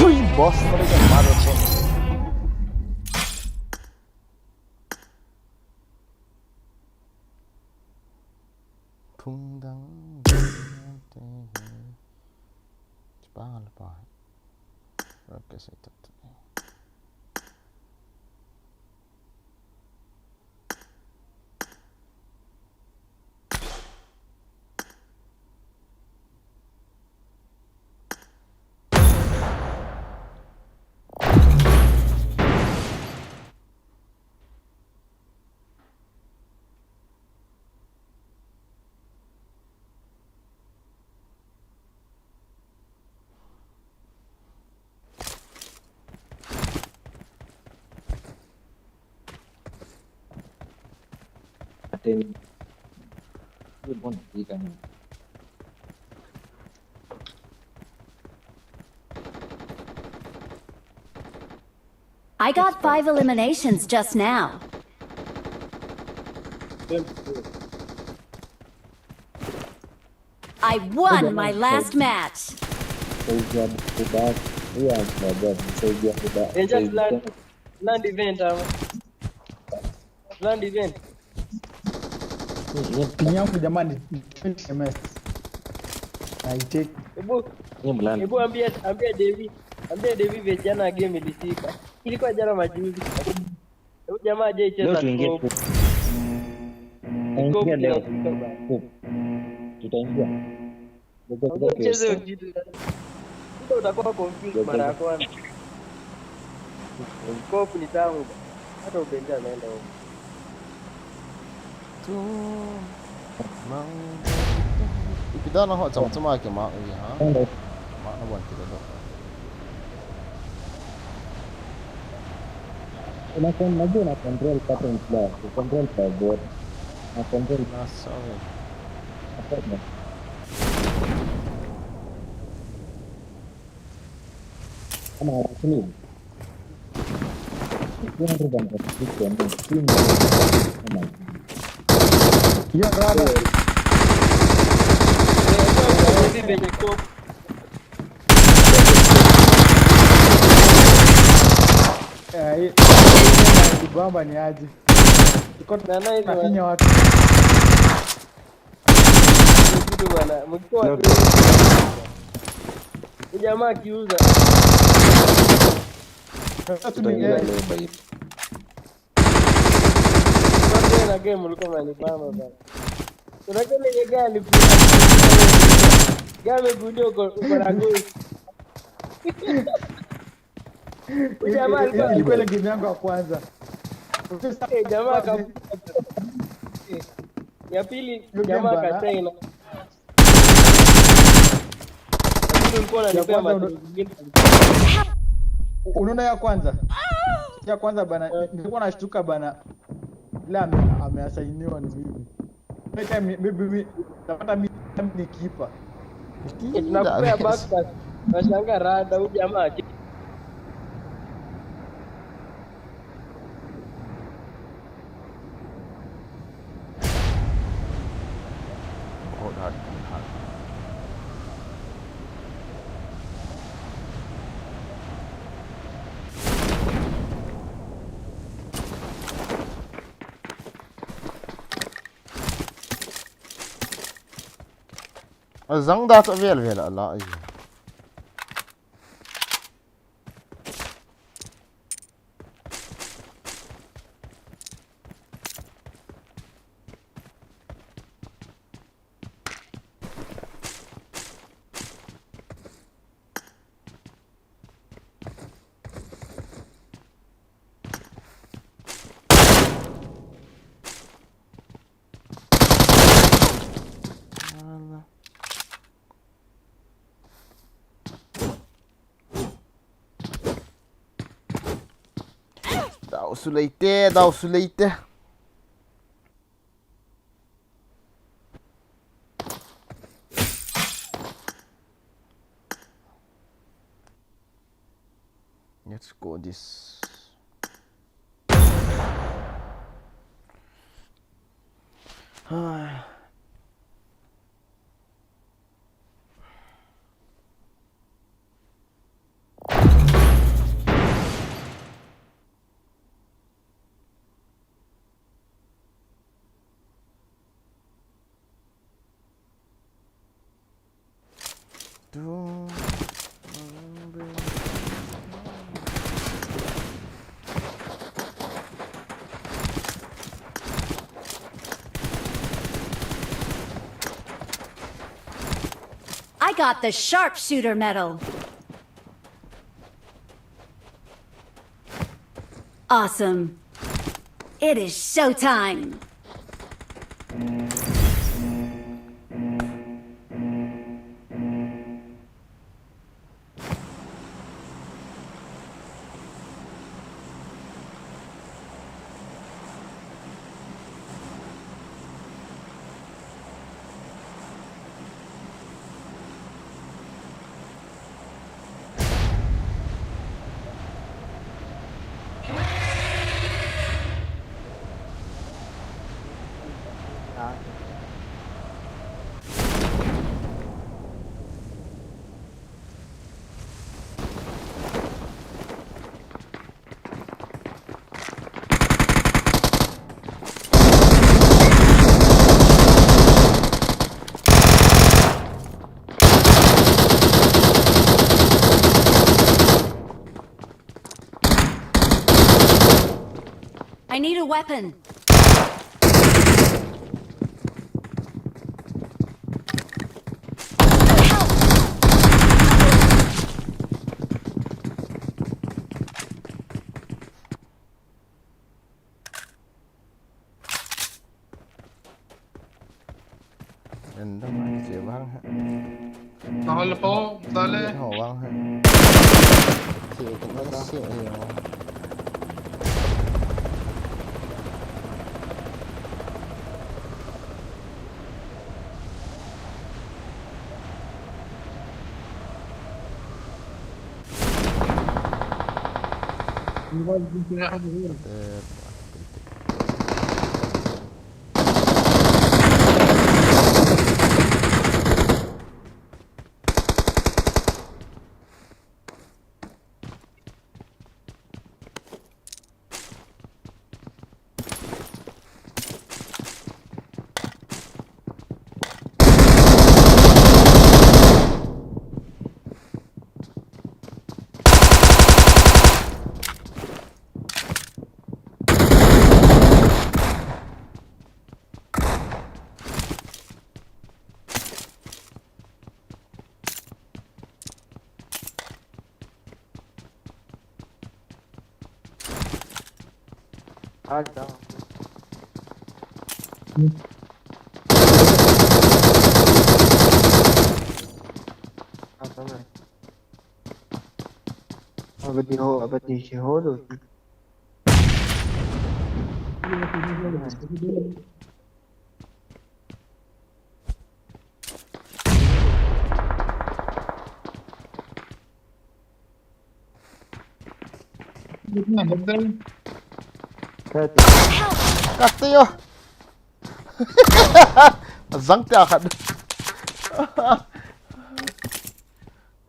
Thui, boss, freaking mother truck. Phung dang te hi. Chipa le pa. Rock ke sai tat. Tem. Good one, you can. I got five eliminations just now. I won my last match. They just land, land event, um, land event. Pin yangu jamani, twenty M S. Na itake. Hebu, hebu ambia, ambia Devi, ambia Devi vijana game ilifika. Ilikuwa jana majuzi. Huyu jamaa hajaicheza scope. Tutaingia leo. Tutaingia. Ucheze hiyo kitu. Ndio utakuwa confused mara ya kwanza. Scope ni tamu. Hata ubenja ameenda huko. Tu. Mang. Ipi dana ho cham chama ke ma ui ha. Ma na wan ti do. Na kon na na control pa ten pla, control pa bot. Na control na sorry. Ama sini. Hiyo rada. Eh, hii bamba ni aje? Iko na na hiyo watu. Kitu bwana, mkiwa jamaa akiuza. Sasa tu ni gari. Na game ulikuwa unanibamba bana. Unajua ile gari alikuwa. Gari alikuwa uko uko na goli. Jamaa alikuwa Ilikuwa ile game yangu ya kwanza. Eh, jamaa ka ya pili jamaa ka China. Lakini ulikuwa unanipea matatizo mengine. Unaona ya kwanza? Ya kwanza bana, nilikuwa nashtuka bana. Ile ame- ameasainiwa ni mimi. Ile time maybe mimi napata mimi ni keeper. Tunakupea backpack. Nashanga rada huyu jamaa. Oh, that, that. Azang da ta vel vel ala ai. Dau suleite, dau suleite. Let's go this. I got the sharpshooter medal. Awesome. It is showtime. I need a weapon. Enda mai che vang ha. Nahol po, dale. Ho vang ha. Che ko na se e. Abati ho, abati si ho do. Kati yo. Zang tia khat.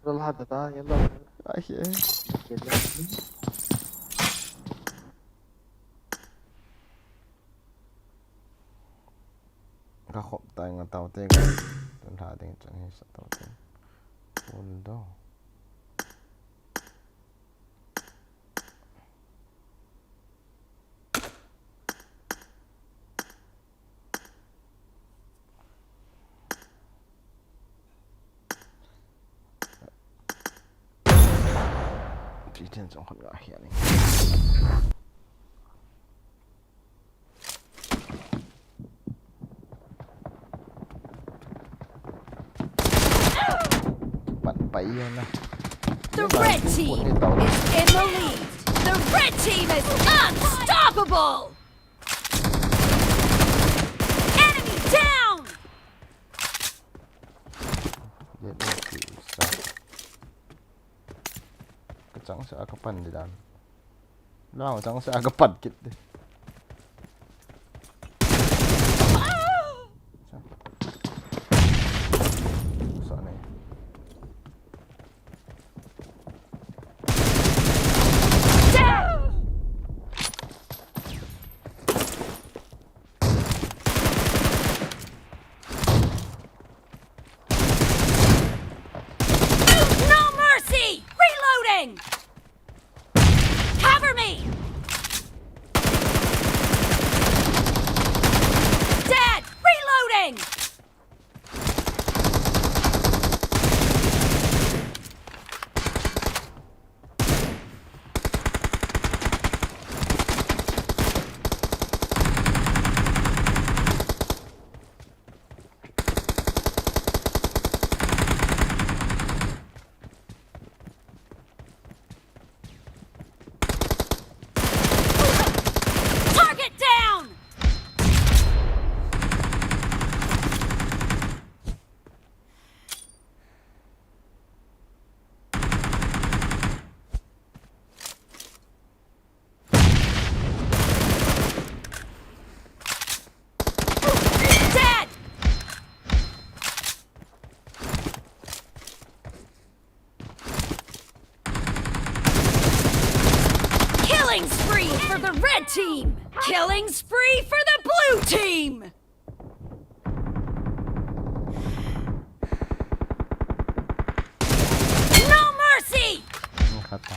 Rol ha ta ta, yellow. Ai he. Ka khop tai nga tau te ka. Tun tha ding chang hi sa tau te. Ul do. Three ten song khun ga hian. Pat pai na. The red team is in the lead. The red team is unstoppable. Enemy down. Let me see. Ka chang sa ka pan di dan. Lao chang sa ka pan kit di. Sa ni. No mercy! Reloading! Cover me! Dead! Reloading! Target down! Dead! Killing spree for the red team! Killing spree for the blue team! No mercy! Ni khat ta.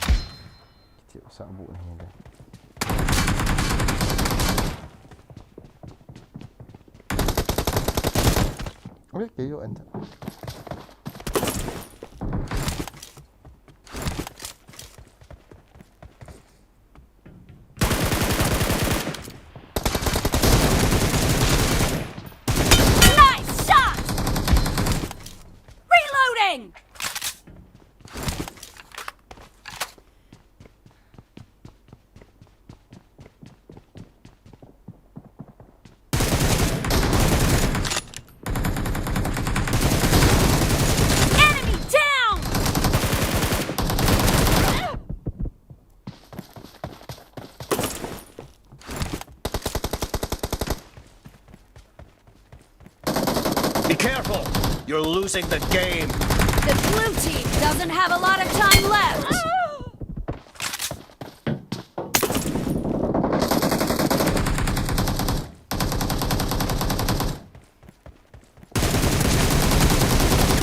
Kiti sa bu ni de. Ui, kei jo enter. Nice shot! Reloading! Enemy down! Be careful! You're losing the game. The blue team doesn't have a lot of time left.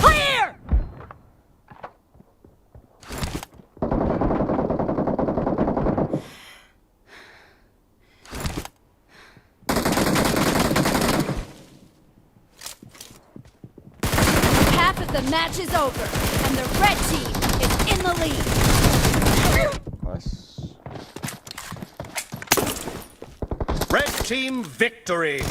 Clear! Half of the match is over, and the red team is in the lead. Nice. Red team victory.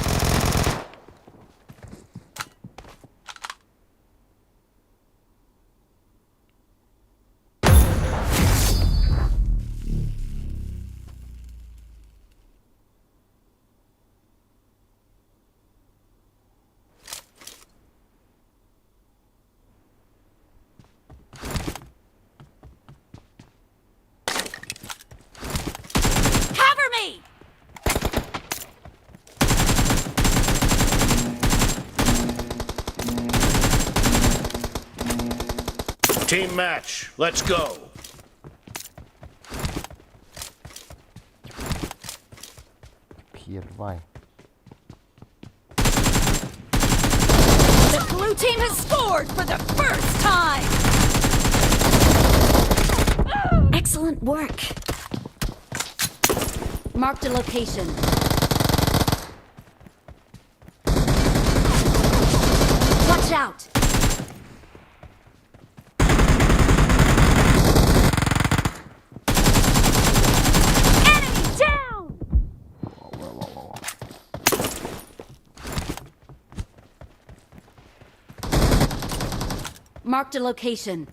Cover me! Team match, let's go. Pir vai. The blue team has scored for the first time. Excellent work. Marked a location. Watch out! Enemy down! Marked a location.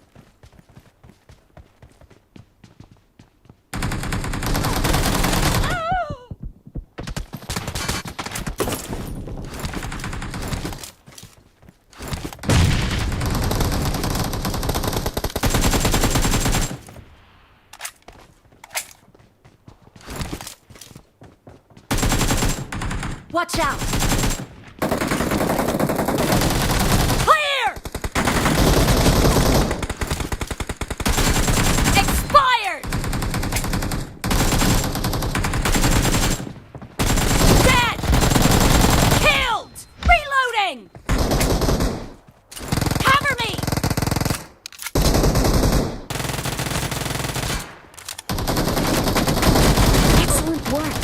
Watch out! Clear! Expired! Dead! Killed! Reloading! Cover me! Excellent work.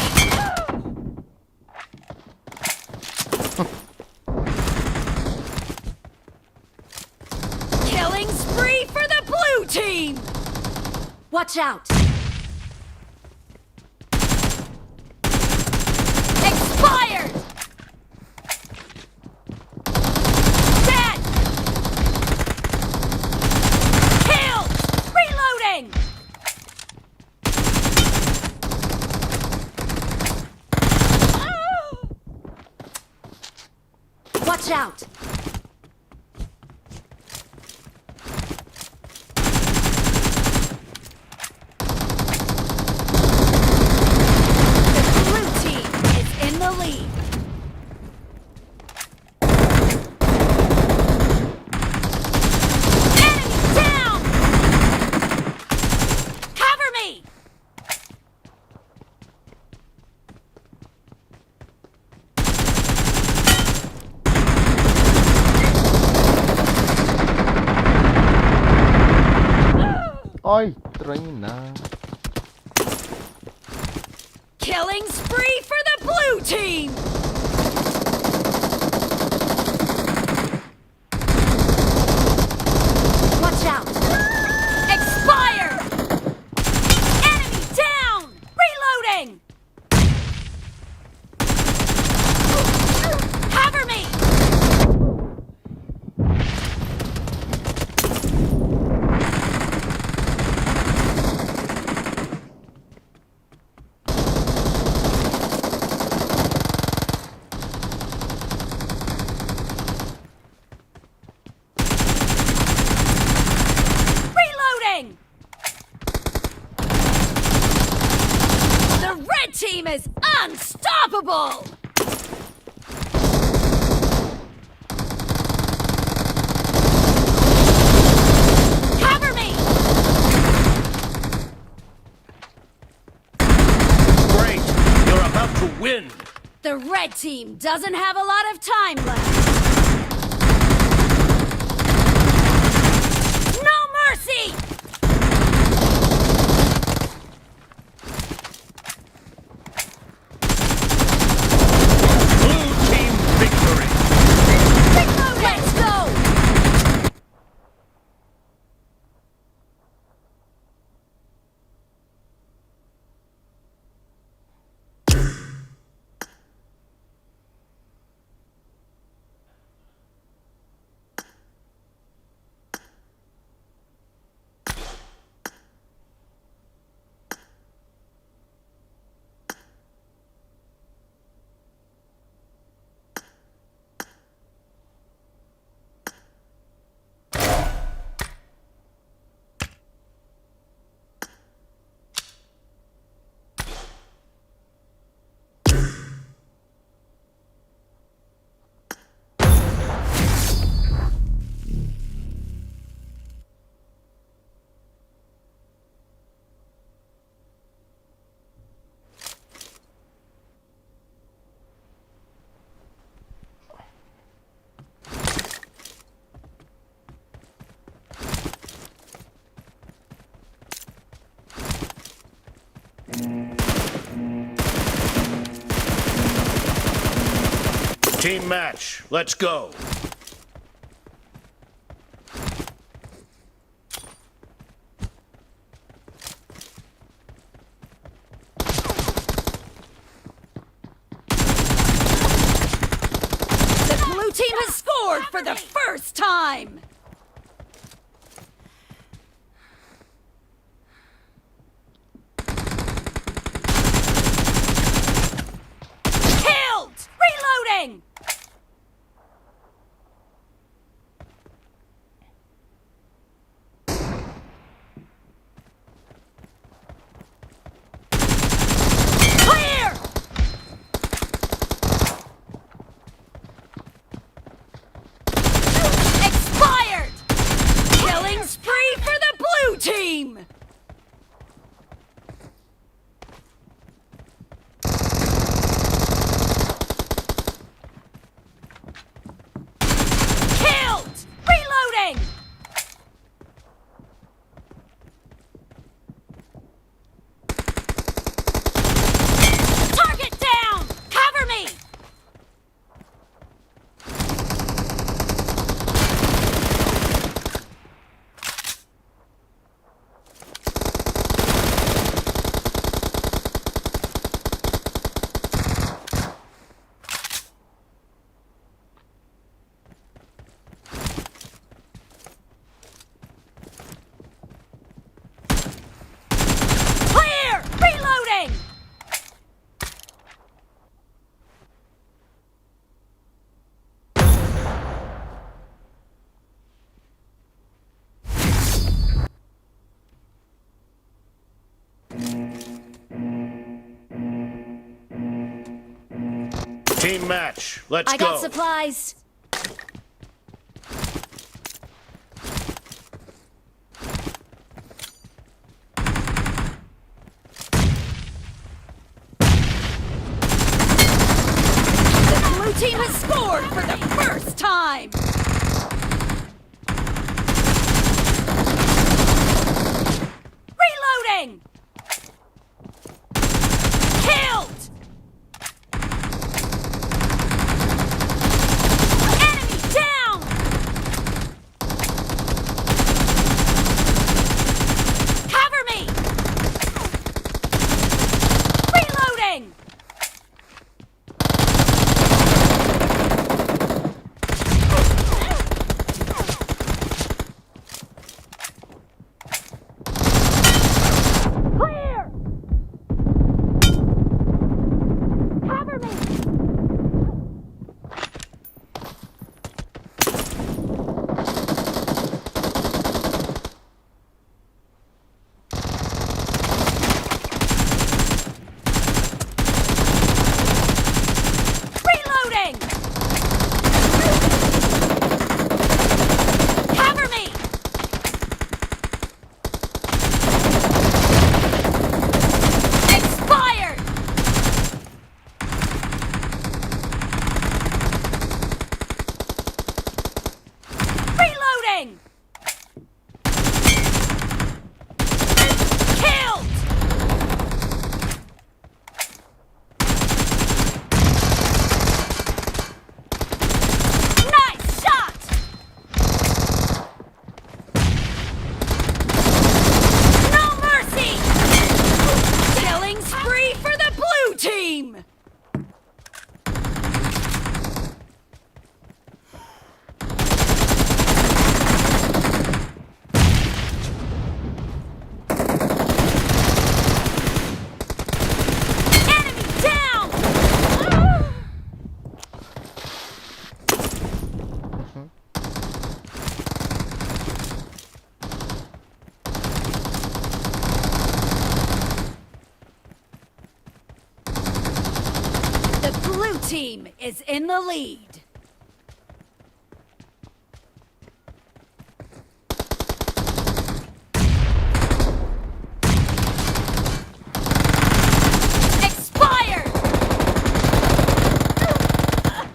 Killing spree for the blue team! Watch out! Expired! Dead! Killed! Reloading! Watch out! The blue team is in the lead. Enemy down! Cover me! Oi, train na. Killing spree for the blue team! Red team is unstoppable! Cover me! Great! You're about to win! The red team doesn't have a lot of time left. No mercy! Blue team victory! Let's go! Team match, let's go. The blue team has scored for the first time! Killed! Reloading! Clear! Expired! Killing spree for the blue team! Killed! Reloading! Target down! Cover me! Clear! Reloading! Team match, let's I got go. Supplies. The blue team has scored for the first time! Reloading! Killed! Enemy down! Cover me! Reloading! Blue team is in the lead. Expired!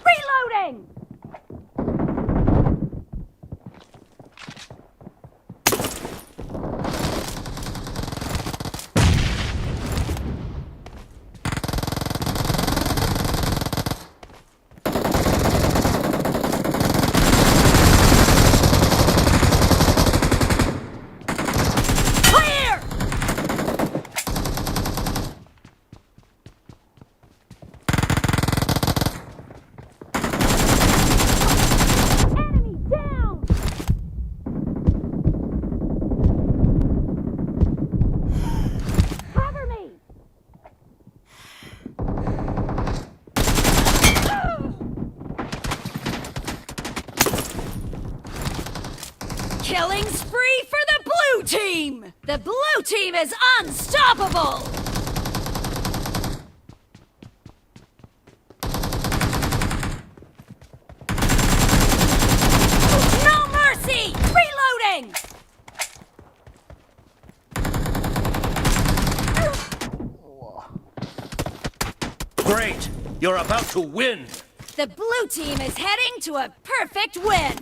Reloading! Clear! Enemy down! Cover me! Killing spree for the blue team! The blue team is unstoppable! No mercy! Reloading! Great! You're about to win! The blue team is heading to a perfect win!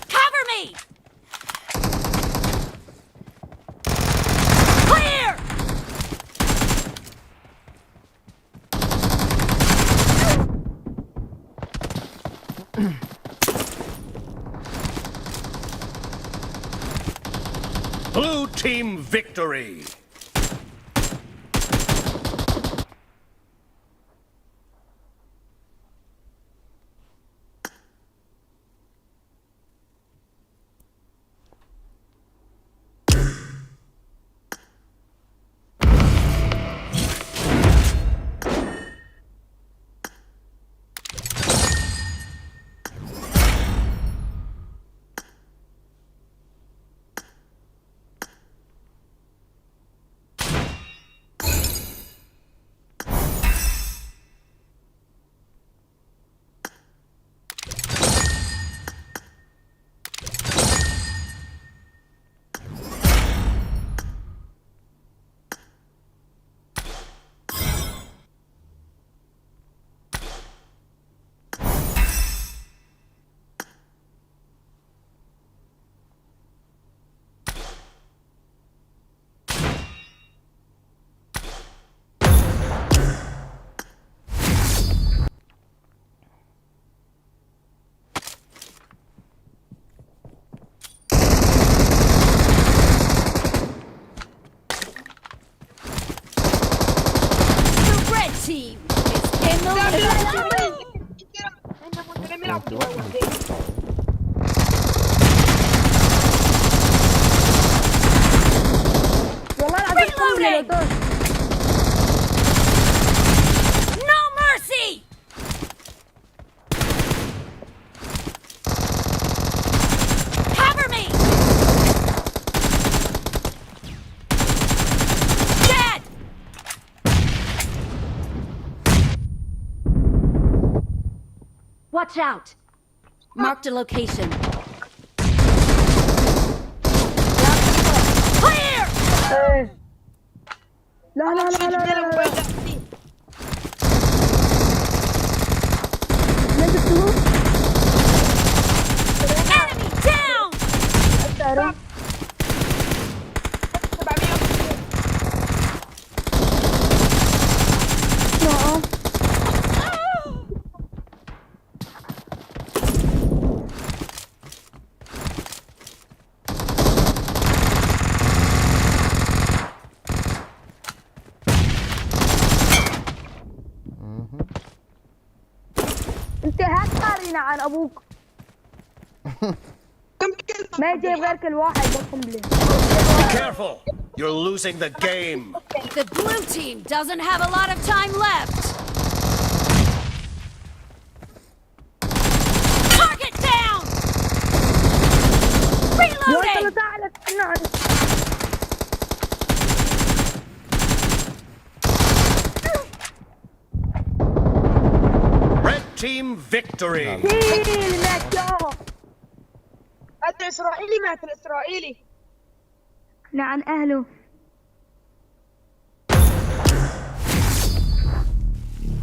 Cover me! Clear! Blue team victory! The red team is in the lead. والله العظيم قنبلة لو طار. No mercy! Cover me! Dead! Watch out! Marked a location. Clear! لا، لا، لا، لا، لا، لا. ما جبتوه؟ Enemy down! انت هاك قارينا عن ابوك. ما يجيب غير كل واحد، بكم ليه. Be careful! You're losing the game. The blue team doesn't have a lot of time left. Target down! Reloading! Red team victory. Kill, let's go. هذا إسرائيلي، مات الإسرائيلي. لعن أهله.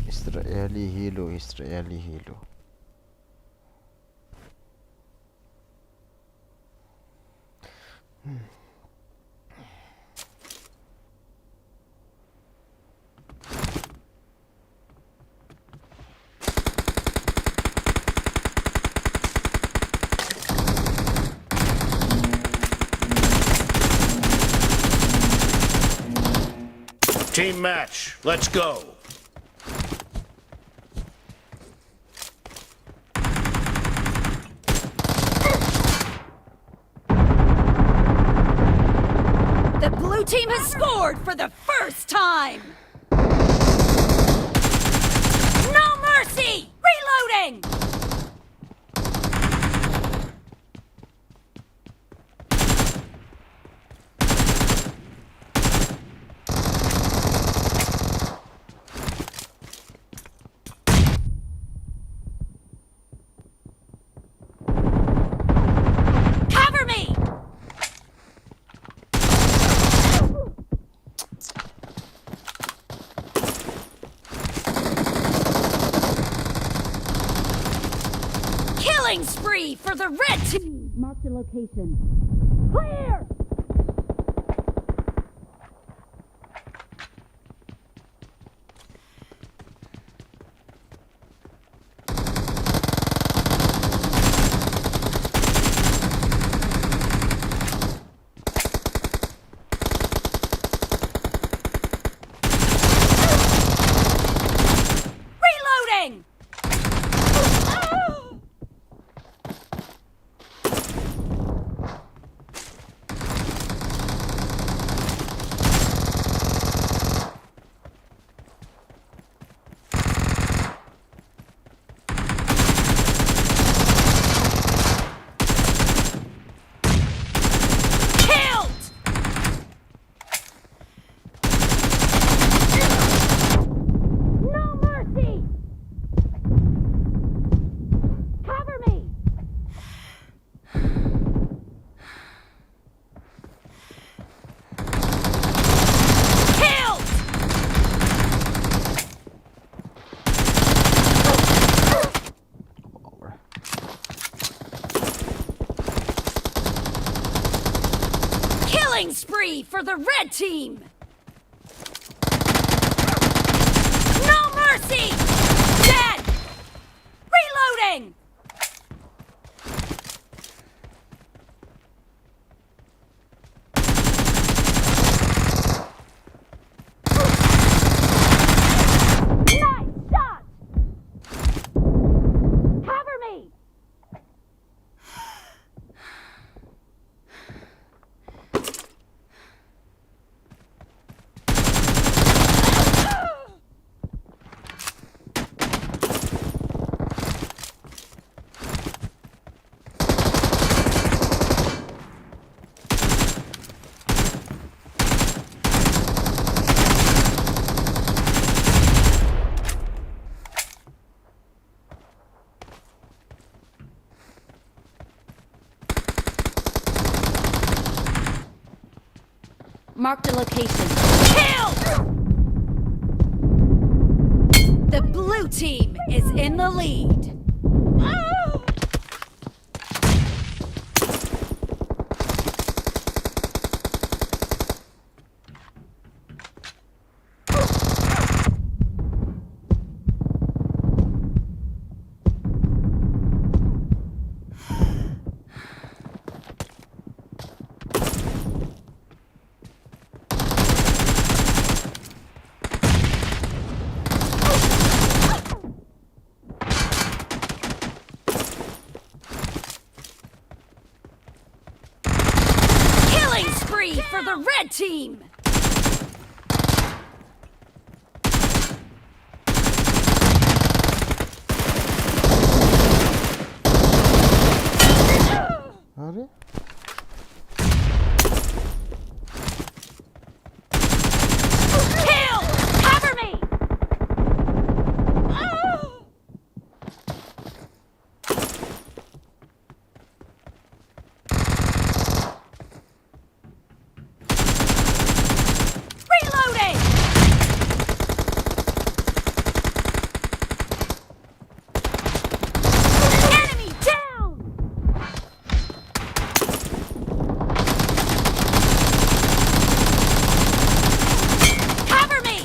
Israeli hilo, Israeli hilo. Team match, let's go. The blue team has scored for the first time. No mercy! Reloading! Cover me! Killing spree for the red team! Mark the location. Clear! Reloading! Killed! No mercy! Cover me! Killed! Over. Killing spree for the red team! No mercy! Dead! Reloading! Nice shot! Cover me! Marked a location. Kill! The blue team is in the lead. Team. अरे, Kill! Cover me! Reloading! Enemy down! Cover me!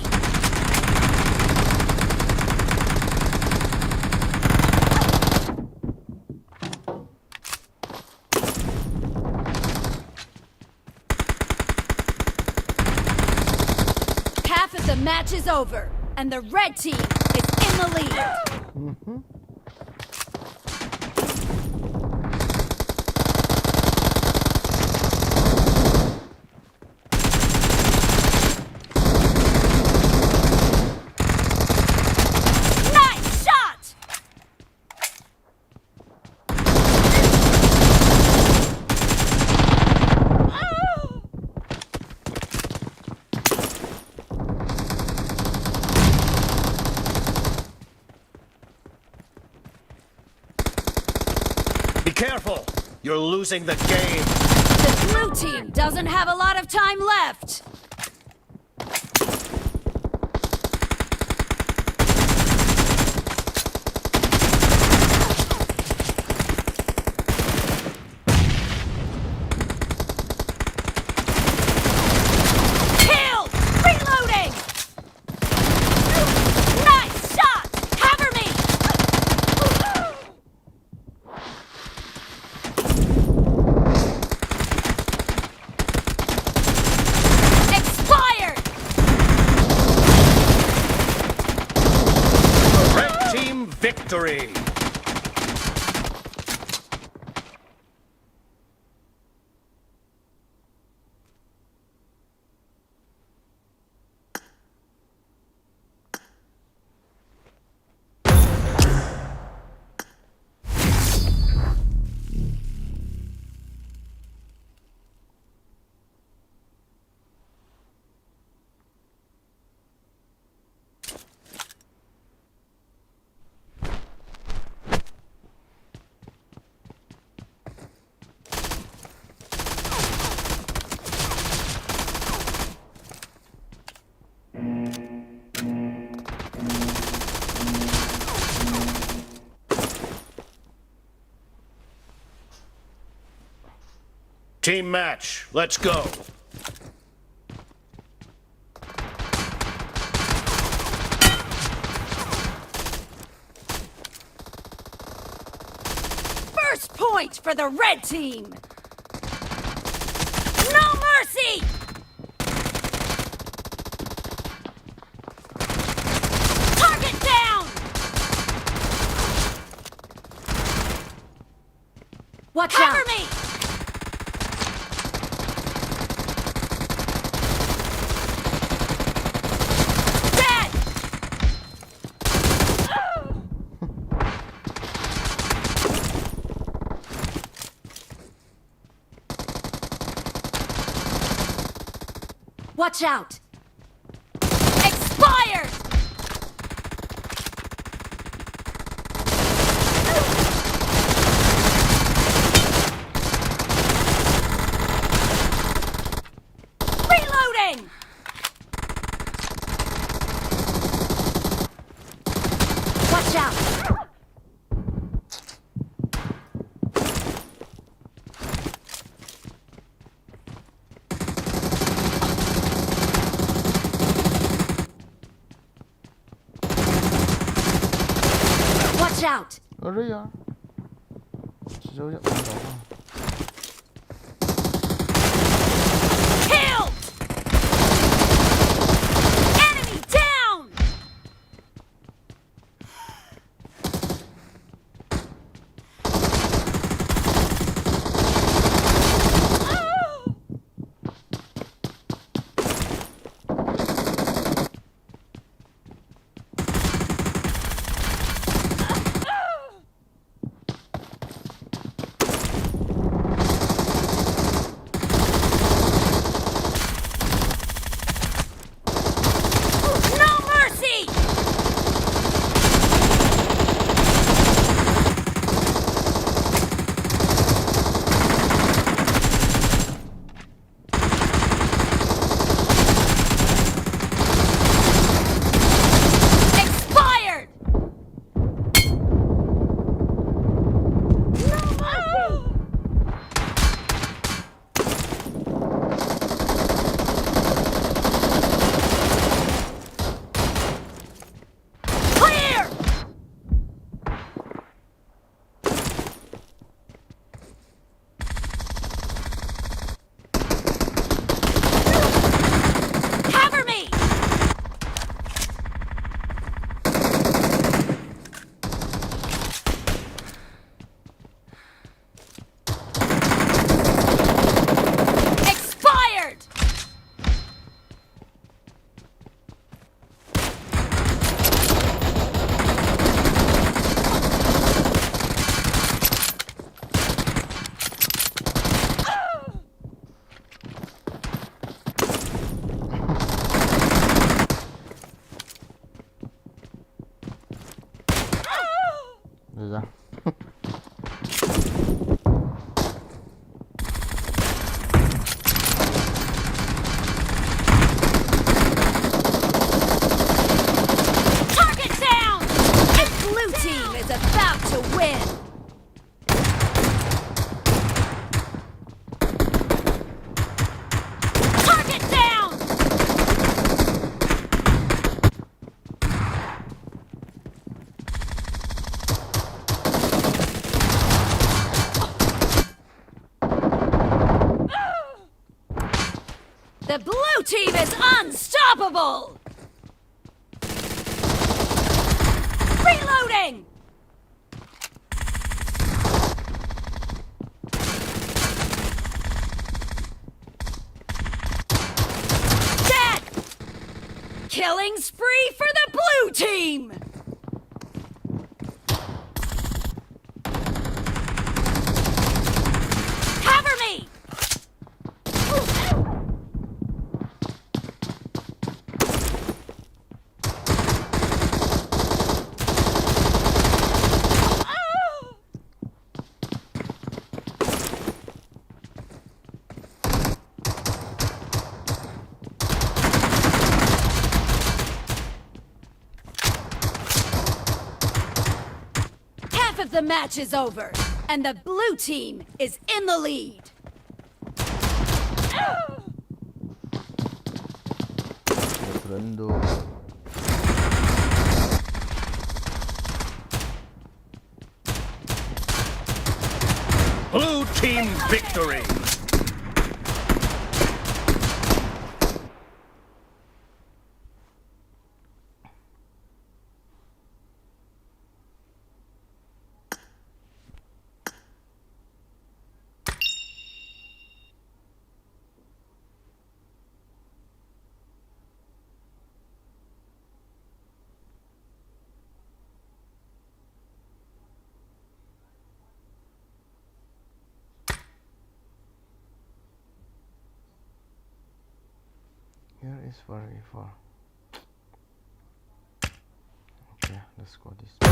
Half of the match is over, and the red team is in the lead. Mhm. Nice shot! Be careful! You're losing the game. The blue team doesn't have a lot of time left. Kill! Reloading! Nice shot! Cover me! Expired! Red team victory! Team match, let's go. First point for the red team. No mercy! Target down! Watch out! Cover me! Dead! Watch out! Expired! Reloading! Watch out! Watch out! अरे यार, जो, जो, Killed! Enemy down! Team is unstoppable! Reloading! Dead! Killing spree for the blue team! Cover me! Half of the match is over, and the blue team is in the lead. Tremendo. Blue team victory! Here is where we fall. Okay, let's go this way.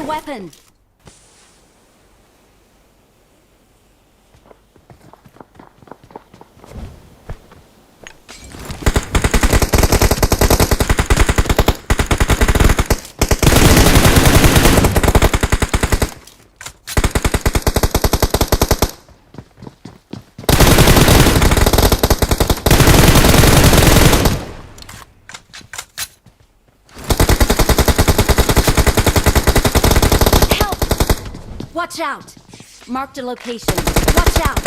Weapon. Help! Watch out! Marked a location. Watch out!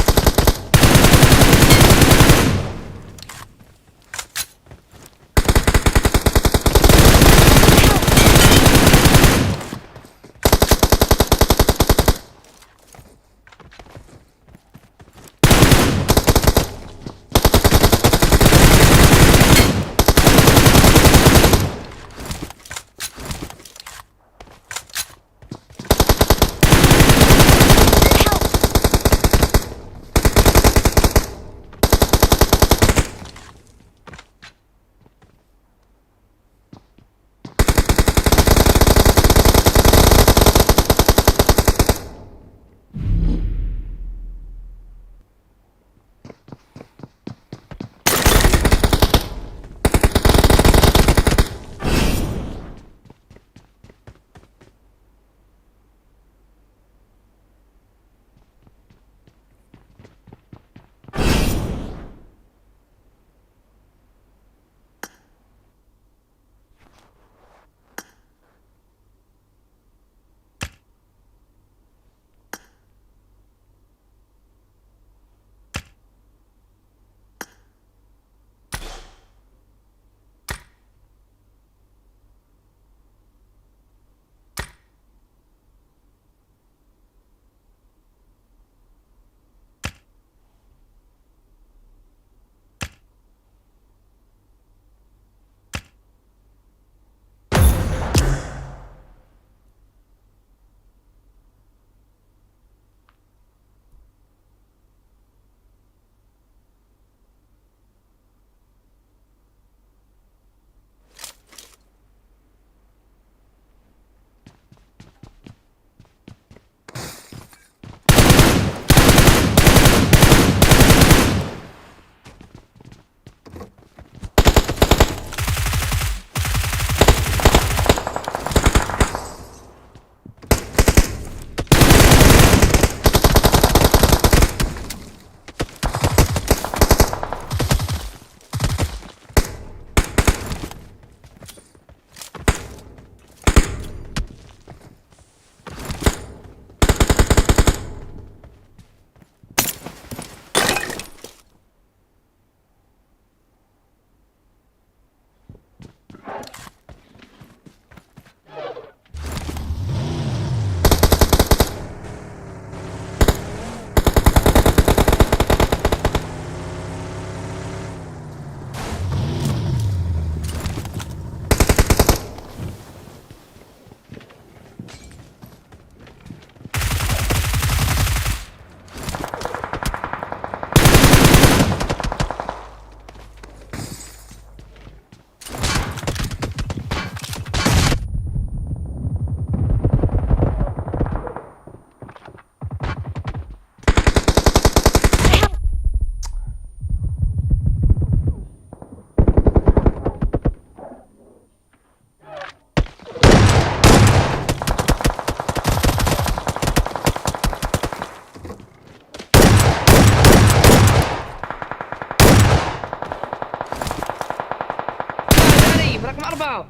رقم أربعة.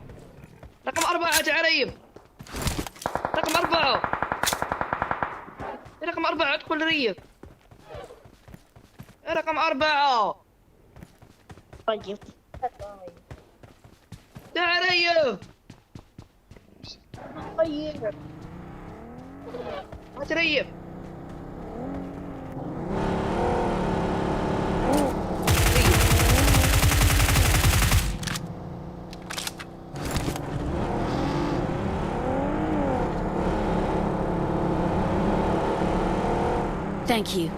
رقم أربعة، أجي علي. رقم أربعة. رقم أربعة، ادخل ريف. رقم أربعة. طيب. تعال ريف. طيب. هات ريف. Thank you.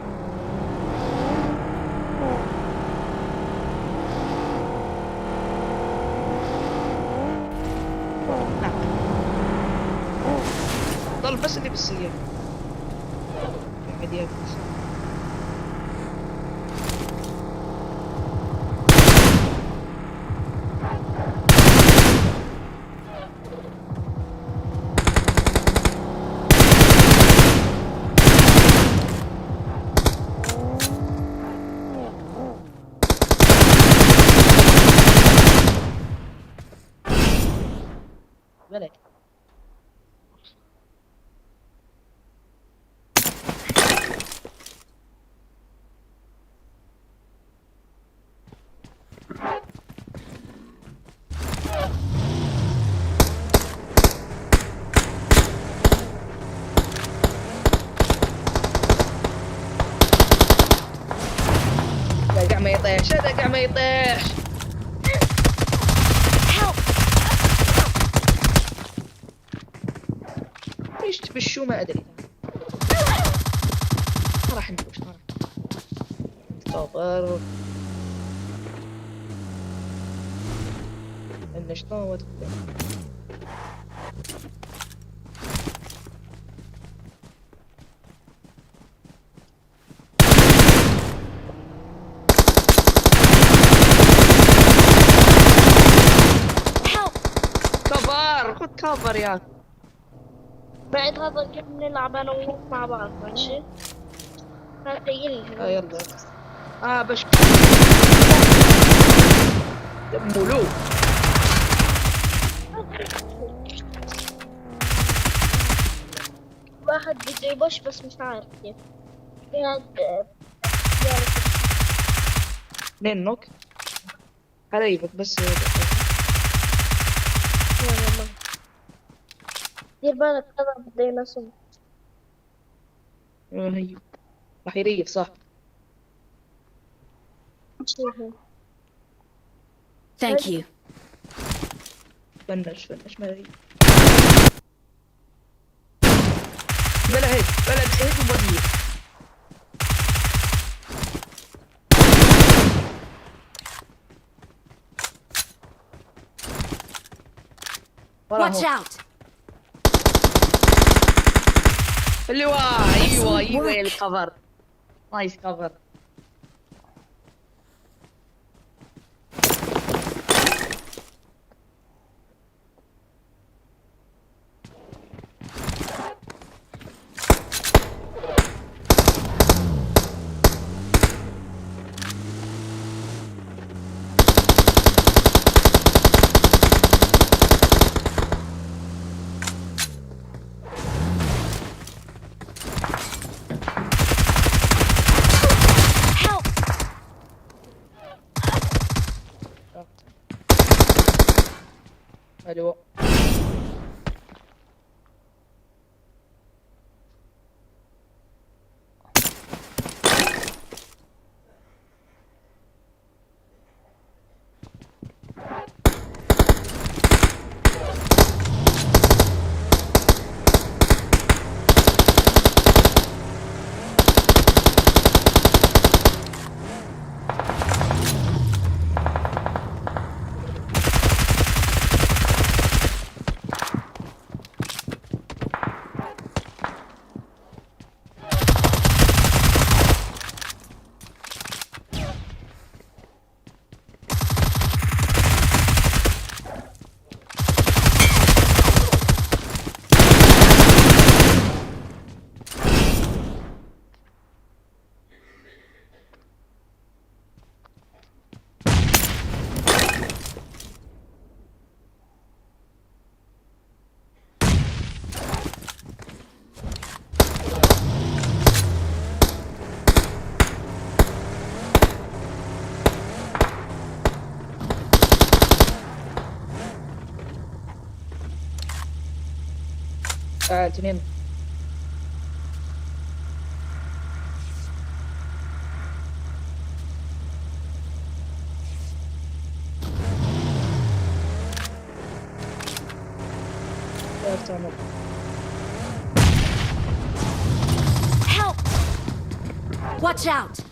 بس اللي بيصير. قاعد ياكل. ولك. لا، قاع ما يطيحش، هذا قاع ما يطيحش. Help! ايش تبي شو ما ادري. ما راح نفوش، ما راح. انتظر. ان شلون ودك. Help! كفر، خذ كفر يا. بعد هذا نكمل نلعب انا وياك مع بعض، ماشي؟ هات يلا. اه، بش. يا مولو. واحد بده يبش، بس مش عارف كيف. يا، يا. اثنين نوك. على ايدك بس. يا ماما. دير بالك، هذا بده ينصب. آه، هي. راح يريف، صح. شوفوا. Thank you. فنش، فنش، ما يريف. بلا هيد، بلا هيد وبديل. ورا Watch هون. Out! اللي وا، ايوه، Excellent ايوه، work. الكفر. نايس كفر. Help! الو. آه، اثنين. تعال، تعال. Help! Watch out!